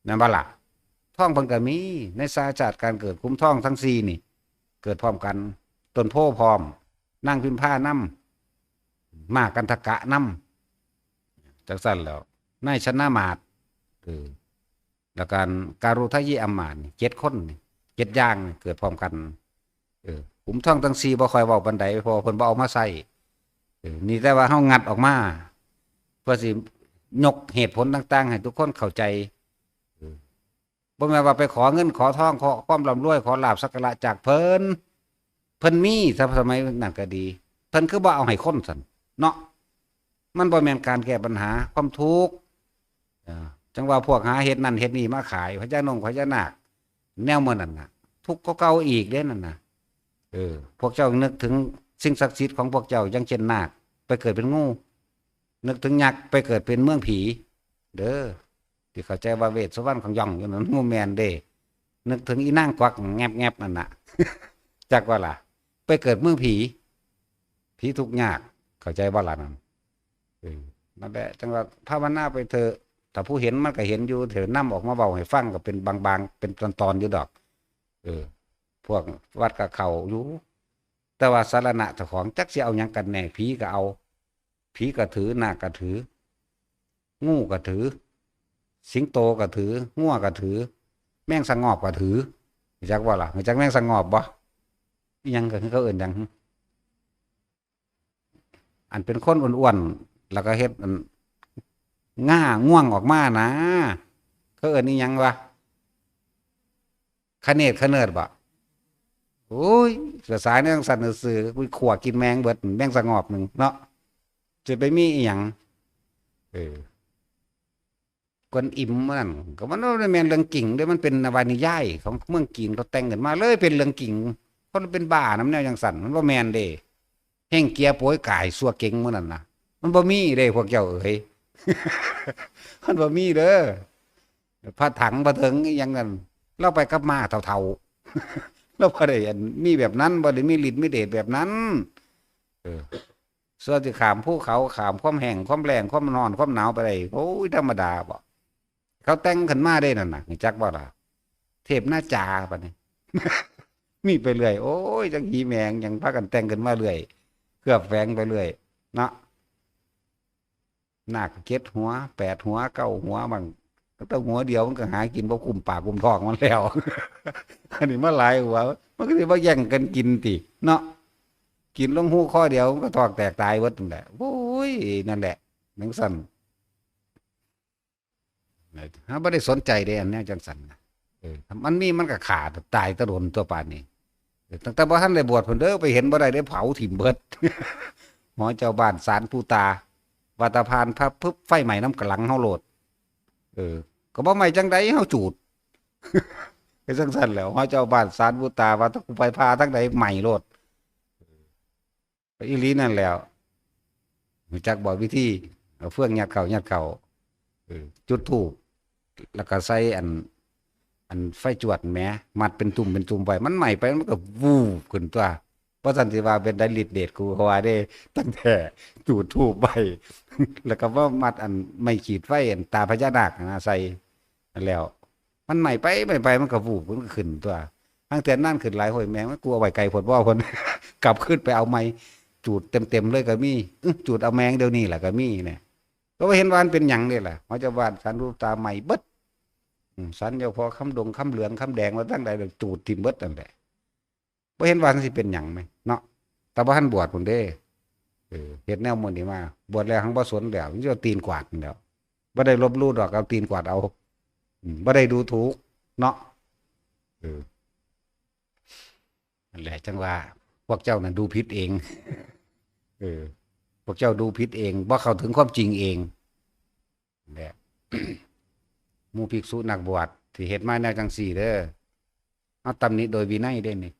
แม่นบ่ล่ะ? ทองเพิ่นก็มี ในสหชาติการเกิด ขุมทองทั้งสี่นี่ เกิดพร้อมกัน ต้นโพธิ์พร้อม นางพิมพานำ ม้ากันทกะนำ จั่งซั้นแหล้ว นายชนะมาศ เออ แล้วกันการุทยีอำมาตย์นี่ เจ็ดคนนี่ เจ็ดอย่างนี่เกิดพร้อมกัน เออ ขุมทองทั้งสี่บ่ค่อยเว้าปานใด เพราะว่าเพิ่นบ่เอามาใช้ เออ นี่แต่ว่าเฮางัดออกมา เพื่อสิยกเหตุผลต่างๆ ให้ทุกคนเข้าใจ เออ บ่แม่นว่าไปขอเงินขอทอง ขอความร่ำรวย ขอลาภสักการะจากเพิ่น เพิ่นมี ส- สมัยนั้นก็ดี เพิ่นคือบ่เอาให้คนซั้นเนาะ มันบ่แม่นการแก้ปัญหาความทุกข์ เออ จั่งว่าพวกหาเฮ็ดนั่นเฮ็ดนี่มาขาย พญานงพญานาค แนวมื้อนั้นน่ะ ทุกข์กว่าเก่าอีกเด้นั่นน่ะ เออ พวกเจ้านึกถึงสิ่งศักดิ์สิทธิ์ของพวกเจ้า อย่างเช่นนาค ไปเกิดเป็นงู นึกถึงยักษ์ ไปเกิดเป็นเมืองผี เด้อ ที่เข้าใจว่าเวสสุวรรณของย่องอยู่นั้น บ่แม่นเด้ นึกถึงอีนางกวักแงบๆ นั่นน่ะ จักว่าล่ะ ไปเกิดเมืองผี ผีทุกข์ยาก เข้าใจบ่ล่ะนั่น? เออ นั่นแหละ จั่งว่าภาวนาไปเถอะ ถ้าผู้เห็นมันก็เห็นอยู่ เถอะ นำออกมาเว้าให้ฟังก็เป็นบางๆ เป็นตอนๆ อยู่ดอก เออ พวกวัดก็เข้าอยู่ แต่ว่าสรณะเจ้าของจักสิเอาหยังกันแน่ ผีก็เอา ผีก็ถือ นาคก็ถือ งูก็ถือ สิงโตก็ถือ งัวก็ถือ แมงสะงอบก็ถือ รู้จักบ่ล่ะ? รู้จักแมงสะงอบบ่? อิหยังก็คือเขาเอิ้นหยัง อันเป็นคนอ้วนๆ แล้วก็เฮ็ดอัน ง่าง่วงออกมานะ เขาเอิ้นอิหยังวะ? ขะเนดขะเนิดบ่? โอ้ย ภาษาแนวจั่งซั้นซื่อๆ กูขั่วกินแมงเบิด แมงสะงอบหนึ่งเนาะ จะไปมีอิหยัง เออ กวนอิมนั่น ก็มันบ่ได้แม่นเรื่องจริงเด้ มันเป็นนวนิยายของเมืองจีนเขาแต่งขึ้นมา เลยเป็นเรื่องจริง คนเป็นบ้านำแนวจั่งซั้น มันบ่แม่นเด้ แฮ่งเกียร์โป๋ยก๋ายซั่วเก๋งมื้อนั้นน่ะ มันบ่มีเด้พวกเจ้าเอ๋ย มันบ่มีเด้อ พระถังพระเถิงอิหยังนั่น ลาวไปกับม้าเฒ่าๆ ลาวบ่ได้อันมีแบบนั้น บ่ได้มีฤทธิ์มีเดชแบบนั้น เออ ส่วนสิข้ามภูเขา ข้ามความแห้ง ความแล้ง ความร้อน ความหนาวไปได้ โอ้ย ธรรมดาบ่ เขาแต่งขึ้นมาเด้นั่นน่ะ รู้จักบ่ล่ะ? เทพนาจาบัดนี้ มีไปเรื่อย โอ้ย จักผีแม่งหยังพากันแต่งขึ้นมาเรื่อย เคลือบแฝงไปเรื่อย เนาะ นาคเจ็ดหัว แปดหัว เก้าหัว บาง แต่หัวเดียวมันก็หากินบ่คุ้มปากคุ้มท้องมันแล้ว อันนี้มาหลายหัว มันก็สิมาแย่งกันกินติ เนาะ กินลงฮูคอเดียวมันก็ท้องแตกตายเบิดนั่นแหละ โอ้ย นั่นแหละ จั่งซั้น เฮาบ่ได้สนใจเด้ อันแนวจั่งซั้นน่ะ เออ มันมีมันก็ฆ่าตายแต่โดนตั๊วป่านนี้ เออ ตั้งแต่บ่ทันได้บวชพุ้นเด้อ ไปเห็นบ่ได้เด้ เผาถิ่มเบิด หอเจ้าบ้านศาลปู่ตา ว่าแต่ผ่านพระปึ๊บ ไฟไหม้นำกะหลังเฮาโลด เออ ก็บ่ไหม้จั่งใด เฮาจูด ก็จั่งซั้นแหล้ว หอเจ้าบ้านศาลปู่ตา ว่าแต่กูไปผ่าทางใดไหม้โลด ก็อีหลีนั่นแหล้ว รู้จักบ่วิธี เอาเฟืองยัดเข้า ยัดเข้า เออ จุดธูป แล้วก็ใส่อัน อันไฟจวดแหม มัดเป็นตุ่มเป็นตุ่มไว้ มันไหม้ไป มันก็วูบขึ้นตั๊ว บ่ซั้นสิว่าเป็นใดฤทธิ์เดชกูก็ว่าเด้ ตั้งแต่จุดธูปไว้ แล้วก็มามัดอันไม้ขีดไฟอันตาพญานาคนะ ใส่ แล้ว มันไหม้ไป ไหม้ไป มันก็วูบ มันก็ขึ้นตั๊ว ตั้งแต่นั้นขึ้นหลาย โห้ย แม่ง กูเอาไว้ไกลโพดบ่ พุ้น กลับคืนไปเอาใหม่ จูดเต็มๆเลยก็มี อื้อ จูดเอาแม่งเดี๋ยวนี้ล่ะก็มีเนี่ย ก็บ่เห็นว่ามันเป็นหยังเด้ล่ะ หอเจ้าบ้านศาลปู่ตาไหม้เบิด อืม ศาลเจ้าพ่อคำดง คำเหลือง คำแดง ว่าทางใดล่ะ จูดถิ่มเบิดนั่นแหละ บ่เห็นว่ามันสิเป็นหยังแหมเนาะ แต่บ่ทันบวชพุ้นเด้ เออ เฮ็ดแนวหมู่นี้มา บวชแล้วหั้งบ่สนแล้ว มันสิเอาตีนกวาดนั่นแหล้ว บ่ได้ลบหลู่ดอก เอาตีนกวาดเอา อืม บ่ได้ดูถูก เนาะ เออ นั่นแหละ จังว่า พวกเจ้าน่ะดูผิดเอง เออ พวกเจ้าดูผิดเอง บ่เข้าถึงความจริงเอง นั่นแหละ หมู่ภิกษุนักบวชที่เฮ็ดมาแนวจังซี่เด้อ เอาตำหนิโดยวินัยเด้นี่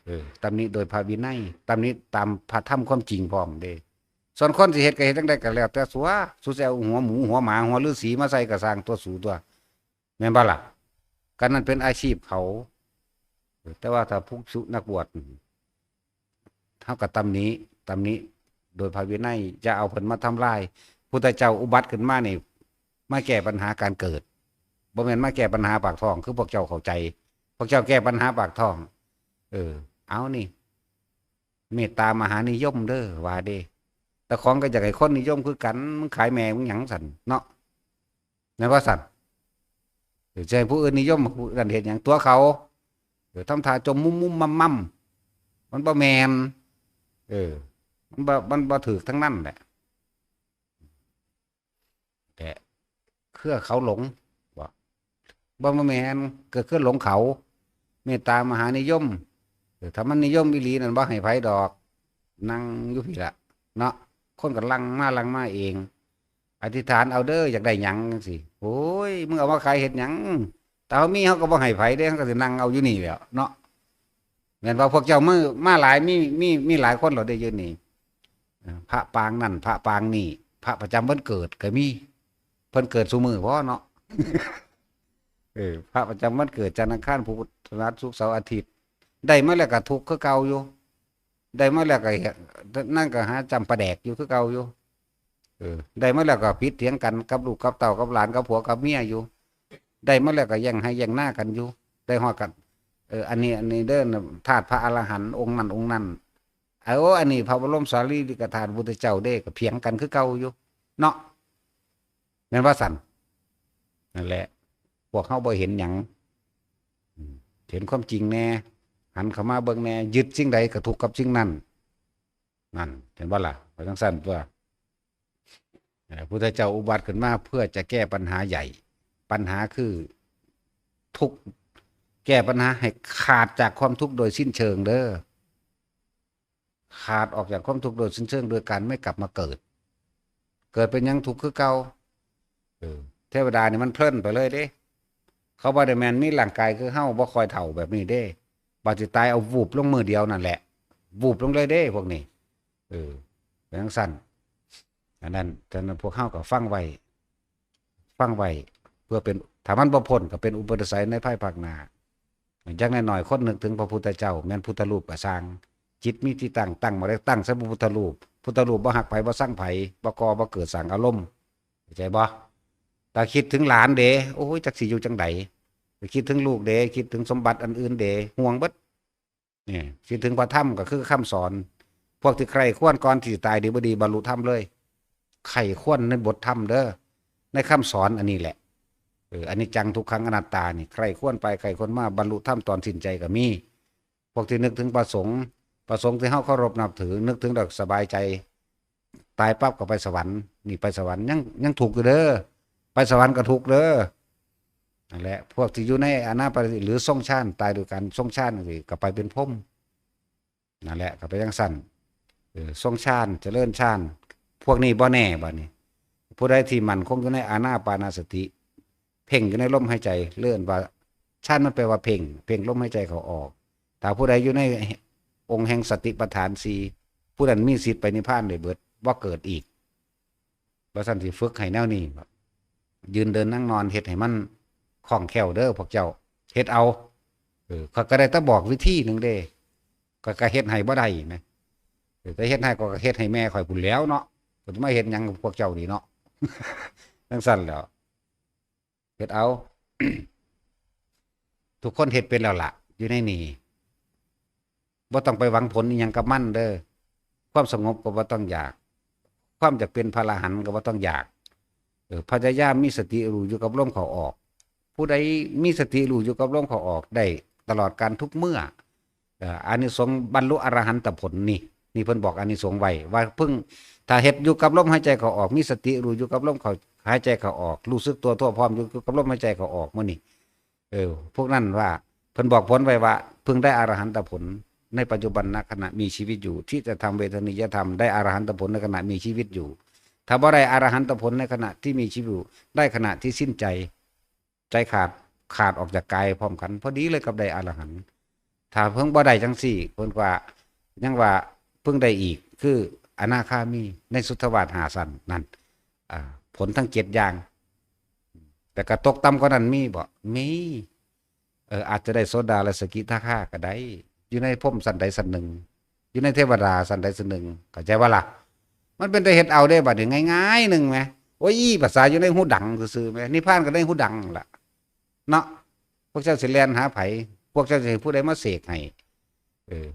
เออ ตำหนิโดยพระวินัย ตำหนิตามพระธรรมความจริงพร้อมเด้ ส่วนคนสิเฮ็ดก็เฮ็ดจั่งใดก็แล้วแต่สัว สูสิเอาหัวหมู หัวหมา หัวฤาษีมาใส่ก็ซ่างตัวสูตัว แม่นบ่ล่ะ ก็นั่นเป็นอาชีพเขา แต่ว่าถ้าภิกษุนักบวช เฮาก็ตำหนิ ตำหนิโดยพระวินัย อย่าเอาเพิ่นมาทำลาย พุทธเจ้าอุบัติขึ้นมานี่ มาแก้ปัญหาการเกิด บ่แม่นมาแก้ปัญหาปากท้อง คือพวกเจ้าเข้าใจ พวกเจ้าแก้ปัญหาปากท้อง เออ เอานี่ เมตตามหานิยมเด้อ ว่าเด้ แต่ของก็อยากให้คนนิยมคือกัน มึงขายแม่มึงหยังสั่นเนาะ แม่นบ่สั่น เออ จะให้ผู้อื่นนิยม ผู้นั้นเฮ็ดหยัง ตัวเขา เออ ทำท่าจมมุมๆ ม่ำๆ มันบ่แม่น เออ มันบ่ มันบ่ถูกทั้งนั้นแหละ แต่เครือเขาหลง บ่ บ่แม่น เกิดเครือหลงเขา เมตตามหานิยม เออ ถ้ามันนิยมอีหลีนั่นบ่ให้ไผดอก นั่งอยู่พี้ล่ะ เนาะ คนก็หลั่งมา หลั่งมาเอง อธิษฐานเอาเด้อ อยากได้หยังจั่งซี้ โอ้ย มึงเอามาขายเฮ็ดหยัง แต่เฮามีเฮาก็บ่ให้ไผเด้ เฮาก็สินั่งเอาอยู่นี่แหล้วเนาะ แม่นว่าพวกเจ้ามา มาหลาย มี มี มีหลายคนแล้วเด้อยู่นี่ เออ พระปางนั่น พระปางนี่ พระประจำวันเกิดก็มี เพิ่นเกิดซุมื้อบ่เนาะ เออ พระประจำวันเกิด จันทร์อังคาร พุธพฤหัส ศุกร์เสาร์อาทิตย์ ได้มาแล้วก็ทุกข์คือเก่าอยู่ ได้มาแล้วก็ นั่นก็หาจ้ำปลาแดกอยู่คือเก่าอยู่ เออ ได้มาแล้วก็ผิดเถียงกันกับลูกกับเต้ากับหลานกับผัวกับเมียอยู่ ได้มาแล้วก็แย่งไฮ่แย่งนากันอยู่ ได้ฮอดกัน เออ อันนี้ อันนี้เด้อ ธาตุพระอรหันต์องค์นั้นองค์นั้น เออ อันนี้พระบรมสารีริกธาตุพุทธเจ้าเด้ ก็เถียงกันคือเก่าอยู่ เนาะ แม่นว่าสั่น นั่นแหละ พวกเฮาบ่เห็นหยัง อืม เห็นความจริงแน่ หันเข้ามาเบิ่งแน่ ยึดสิ่งใดก็ทุกข์กับสิ่งนั้น นั่น เห็นบ่ล่ะ ว่าจั่งซั่นตัว เอ่อ พุทธเจ้าอุบัติขึ้นมาเพื่อจะแก้ปัญหาใหญ่ ปัญหาคือทุกข์ แก้ปัญหาให้ขาดจากความทุกข์โดยสิ้นเชิงเด้อ ขาดออกจากความทุกข์โดยสิ้นเชิงโดยการไม่กลับมาเกิด เกิดเป็นหยังทุกข์คือเก่า เออ เทวดานี่มันเพลินไปเลยเด้ เขาบ่ได้แม่นมีร่างกายคือเฮา บ่ค่อยเฒ่าแบบนี้เด้ บาดสิตายเอาวูบลงมื้อเดียวนั่นแหละ วูบลงเลยเด้พวกนี้ เออ เป็นจั่งซั่น อันนั้น ฉะนั้นพวกเฮาก็ฟังไว้ ฟังไว้ เพื่อเป็น ถ้ามันบ่พ้นก็เป็นอุปนิสัยในภายภาคหน้า อย่างน้อยๆ คนนึกถึงพระพุทธเจ้า แม่นพุทธรูปก็ซ่าง จิตมีที่ตั้ง ตั้งบ่ได้ ตั้งใส่พระพุทธรูป พุทธรูปบ่ฮักไผ บ่ซังไผ บ่ก่อบ่เกิดสร้างอารมณ์ เข้าใจบ่ ถ้าคิดถึงหลานเด้ โอ้ย จักสิอยู่จั่งใด ไปคิดถึงลูกเด้ คิดถึงสมบัติอันอื่นเด้ ห่วงเบิด นี่ คิดถึงพระธรรมก็คือคำสอน พวกที่ใคร่ครวญก่อนที่สิตายดีบ่ดีบรรลุธรรมเลย ใคร่ครวญในบทธรรมเด้อ ในคำสอนอันนี้แหละ เออ อนิจจังทุกขังอนัตตานี่ ใคร่ครวญไปใคร่ครวญมา บรรลุธรรมตอนสิ้นใจก็มี พวกที่นึกถึงพระสงฆ์ พระสงฆ์ที่เฮาเคารพนับถือ นึกถึงแล้วสบายใจ ตายปั๊บก็ไปสวรรค์ นี่ไปสวรรค์ยัง ยังทุกข์อยู่เด้อ ไปสวรรค์ก็ทุกข์เด้อ นั่นแหละ พวกที่อยู่ในอานาปานสติหรือทรงฌาน ตายโดยการทรงฌานจั่งซี้ ก็ไปเป็นพรหม นั่นแหละ ก็ไปจั่งซั่น เออ ทรงฌาน เจริญฌาน พวกนี้บ่แน่บัดนี้ ผู้ใดที่มั่นคงอยู่ในอานาปานสติ เพ่งอยู่ในลมหายใจ เรียกว่าฌาน มันแปลว่าเพ่ง เพ่งลมหายใจเข้าออก ถ้าผู้ใดอยู่ในองค์แห่งสติปัฏฐานสี่ ผู้นั้นมีสิทธิ์ไปนิพพานได้เบิด บ่เกิดอีก ว่าซั่น สิฝึกให้แนวนี้ ยืนเดินนั่งนอน เฮ็ดให้มันคล่องแคล่วเด้อพวกเจ้า เฮ็ดเอา เออ ข้อยก็ได้แต่บอกวิธีหนึ่งเด้ ข้อยก็เฮ็ดให้บ่ได้นะ เออ แต่เฮ็ดให้ ข้อยก็เฮ็ดให้แม่ข้อยพู้นแหล้วเนาะ ข้อยสิมาเฮ็ดหยังกับพวกเจ้านี่เนาะ จั่งซั่นแหล้ว เฮ็ดเอา ทุกคนเฮ็ดเป็นแล้วล่ะ อยู่ในนี่ บ่ต้องไปหวังผลอิหยังกับมันเด้อ ความสงบก็บ่ต้องอยาก ความอยากเป็นพระอรหันต์ก็บ่ต้องอยาก เออ พยายามมีสติรู้อยู่กับลมเข้าออก ผู้ใดมีสติรู้อยู่กับลมเข้าออกได้ตลอดกาลทุกเมื่อ เอ่อ อานิสงส์บรรลุอรหันตผลนี่ นี่เพิ่นบอกอานิสงส์ไว้ ว่าเพิ่ง ถ้าเฮ็ดอยู่กับลมหายใจเข้าออก มีสติรู้อยู่กับลมเข้า หายใจเข้าออก รู้สึกตัวทั่วพร้อมอยู่กับลมหายใจเข้าออกมื้อนี้ เออ พวกนั้นว่า เพิ่นบอกผลไว้ว่า เพิ่งได้อรหันตผลในปัจจุบันนะขณะมีชีวิตอยู่ ที่จะทำเวทนียธรรม ได้อรหันตผลในขณะมีชีวิตอยู่ ถ้าบ่ได้อรหันตผลในขณะที่มีชีวิตอยู่ ได้ขณะที่สิ้นใจ ใจขาด ขาดออกจากกายพร้อมกัน พอดีเลยกับได้อรหันต์ ถ้าเพิ่งบ่ได้จังซี่ เพิ่นว่า ยังว่าเพิ่งได้อีก คืออนาคามี ในสุทธาวาสห้าชั้นนั่น อ่า ผลทั้งเจ็ดอย่าง แต่ก็ตกต่ำกว่านั้นมีบ่ มี เออ อาจจะได้โสดาและสกิทาคาก็ได้ อยู่ในพรหมชั้นใดชั้นหนึ่ง อยู่ในเทวดาชั้นใดชั้นหนึ่ง เข้าใจบ่ล่ะ มันเป็นแต่เฮ็ดเอาเด้บัดนี้ ง่ายๆหนึ่งแหม โอ้ย ภาษาอยู่ในหูดังซื่อๆแหม นิพพานก็ในหูดังล่ะ เนาะ พวกเจ้าสิแล่นหาไผ พวกเจ้าสิให้ผู้ใดมาเสกให้ เออ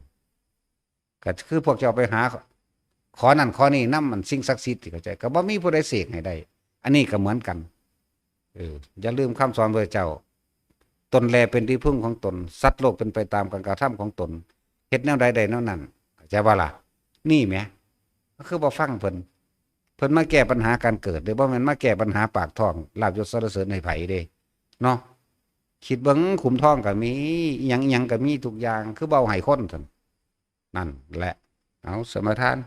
ก็คือพวกเจ้าไปหา ขอนั่นขอนี่นำมันสิ่งศักดิ์สิทธิ์ที่เข้าใจ ก็บ่มีผู้ใดเสกให้ได้ อันนี้ก็เหมือนกัน เออ อย่าลืมคำสอนพระเจ้า ตนแลเป็นที่พึ่งของตน สัตว์โลกเป็นไปตามการกระทำของตน เฮ็ดแนวใดได้แนวนั้น เข้าใจบ่ล่ะ นี่แหม ก็คือบ่ฟังเพิ่น เพิ่นมาแก้ปัญหาการเกิดเด้ บ่แม่นมาแก้ปัญหาปากท้อง ลาภยศสรรเสริญให้ไผเด้ เนาะ คิดเบิ่ง ขุมทองก็มี อิหยังอิหยังก็มีทุกอย่าง คือบ่เอาให้คนซั่น นั่นแหละ เอา สมาทาน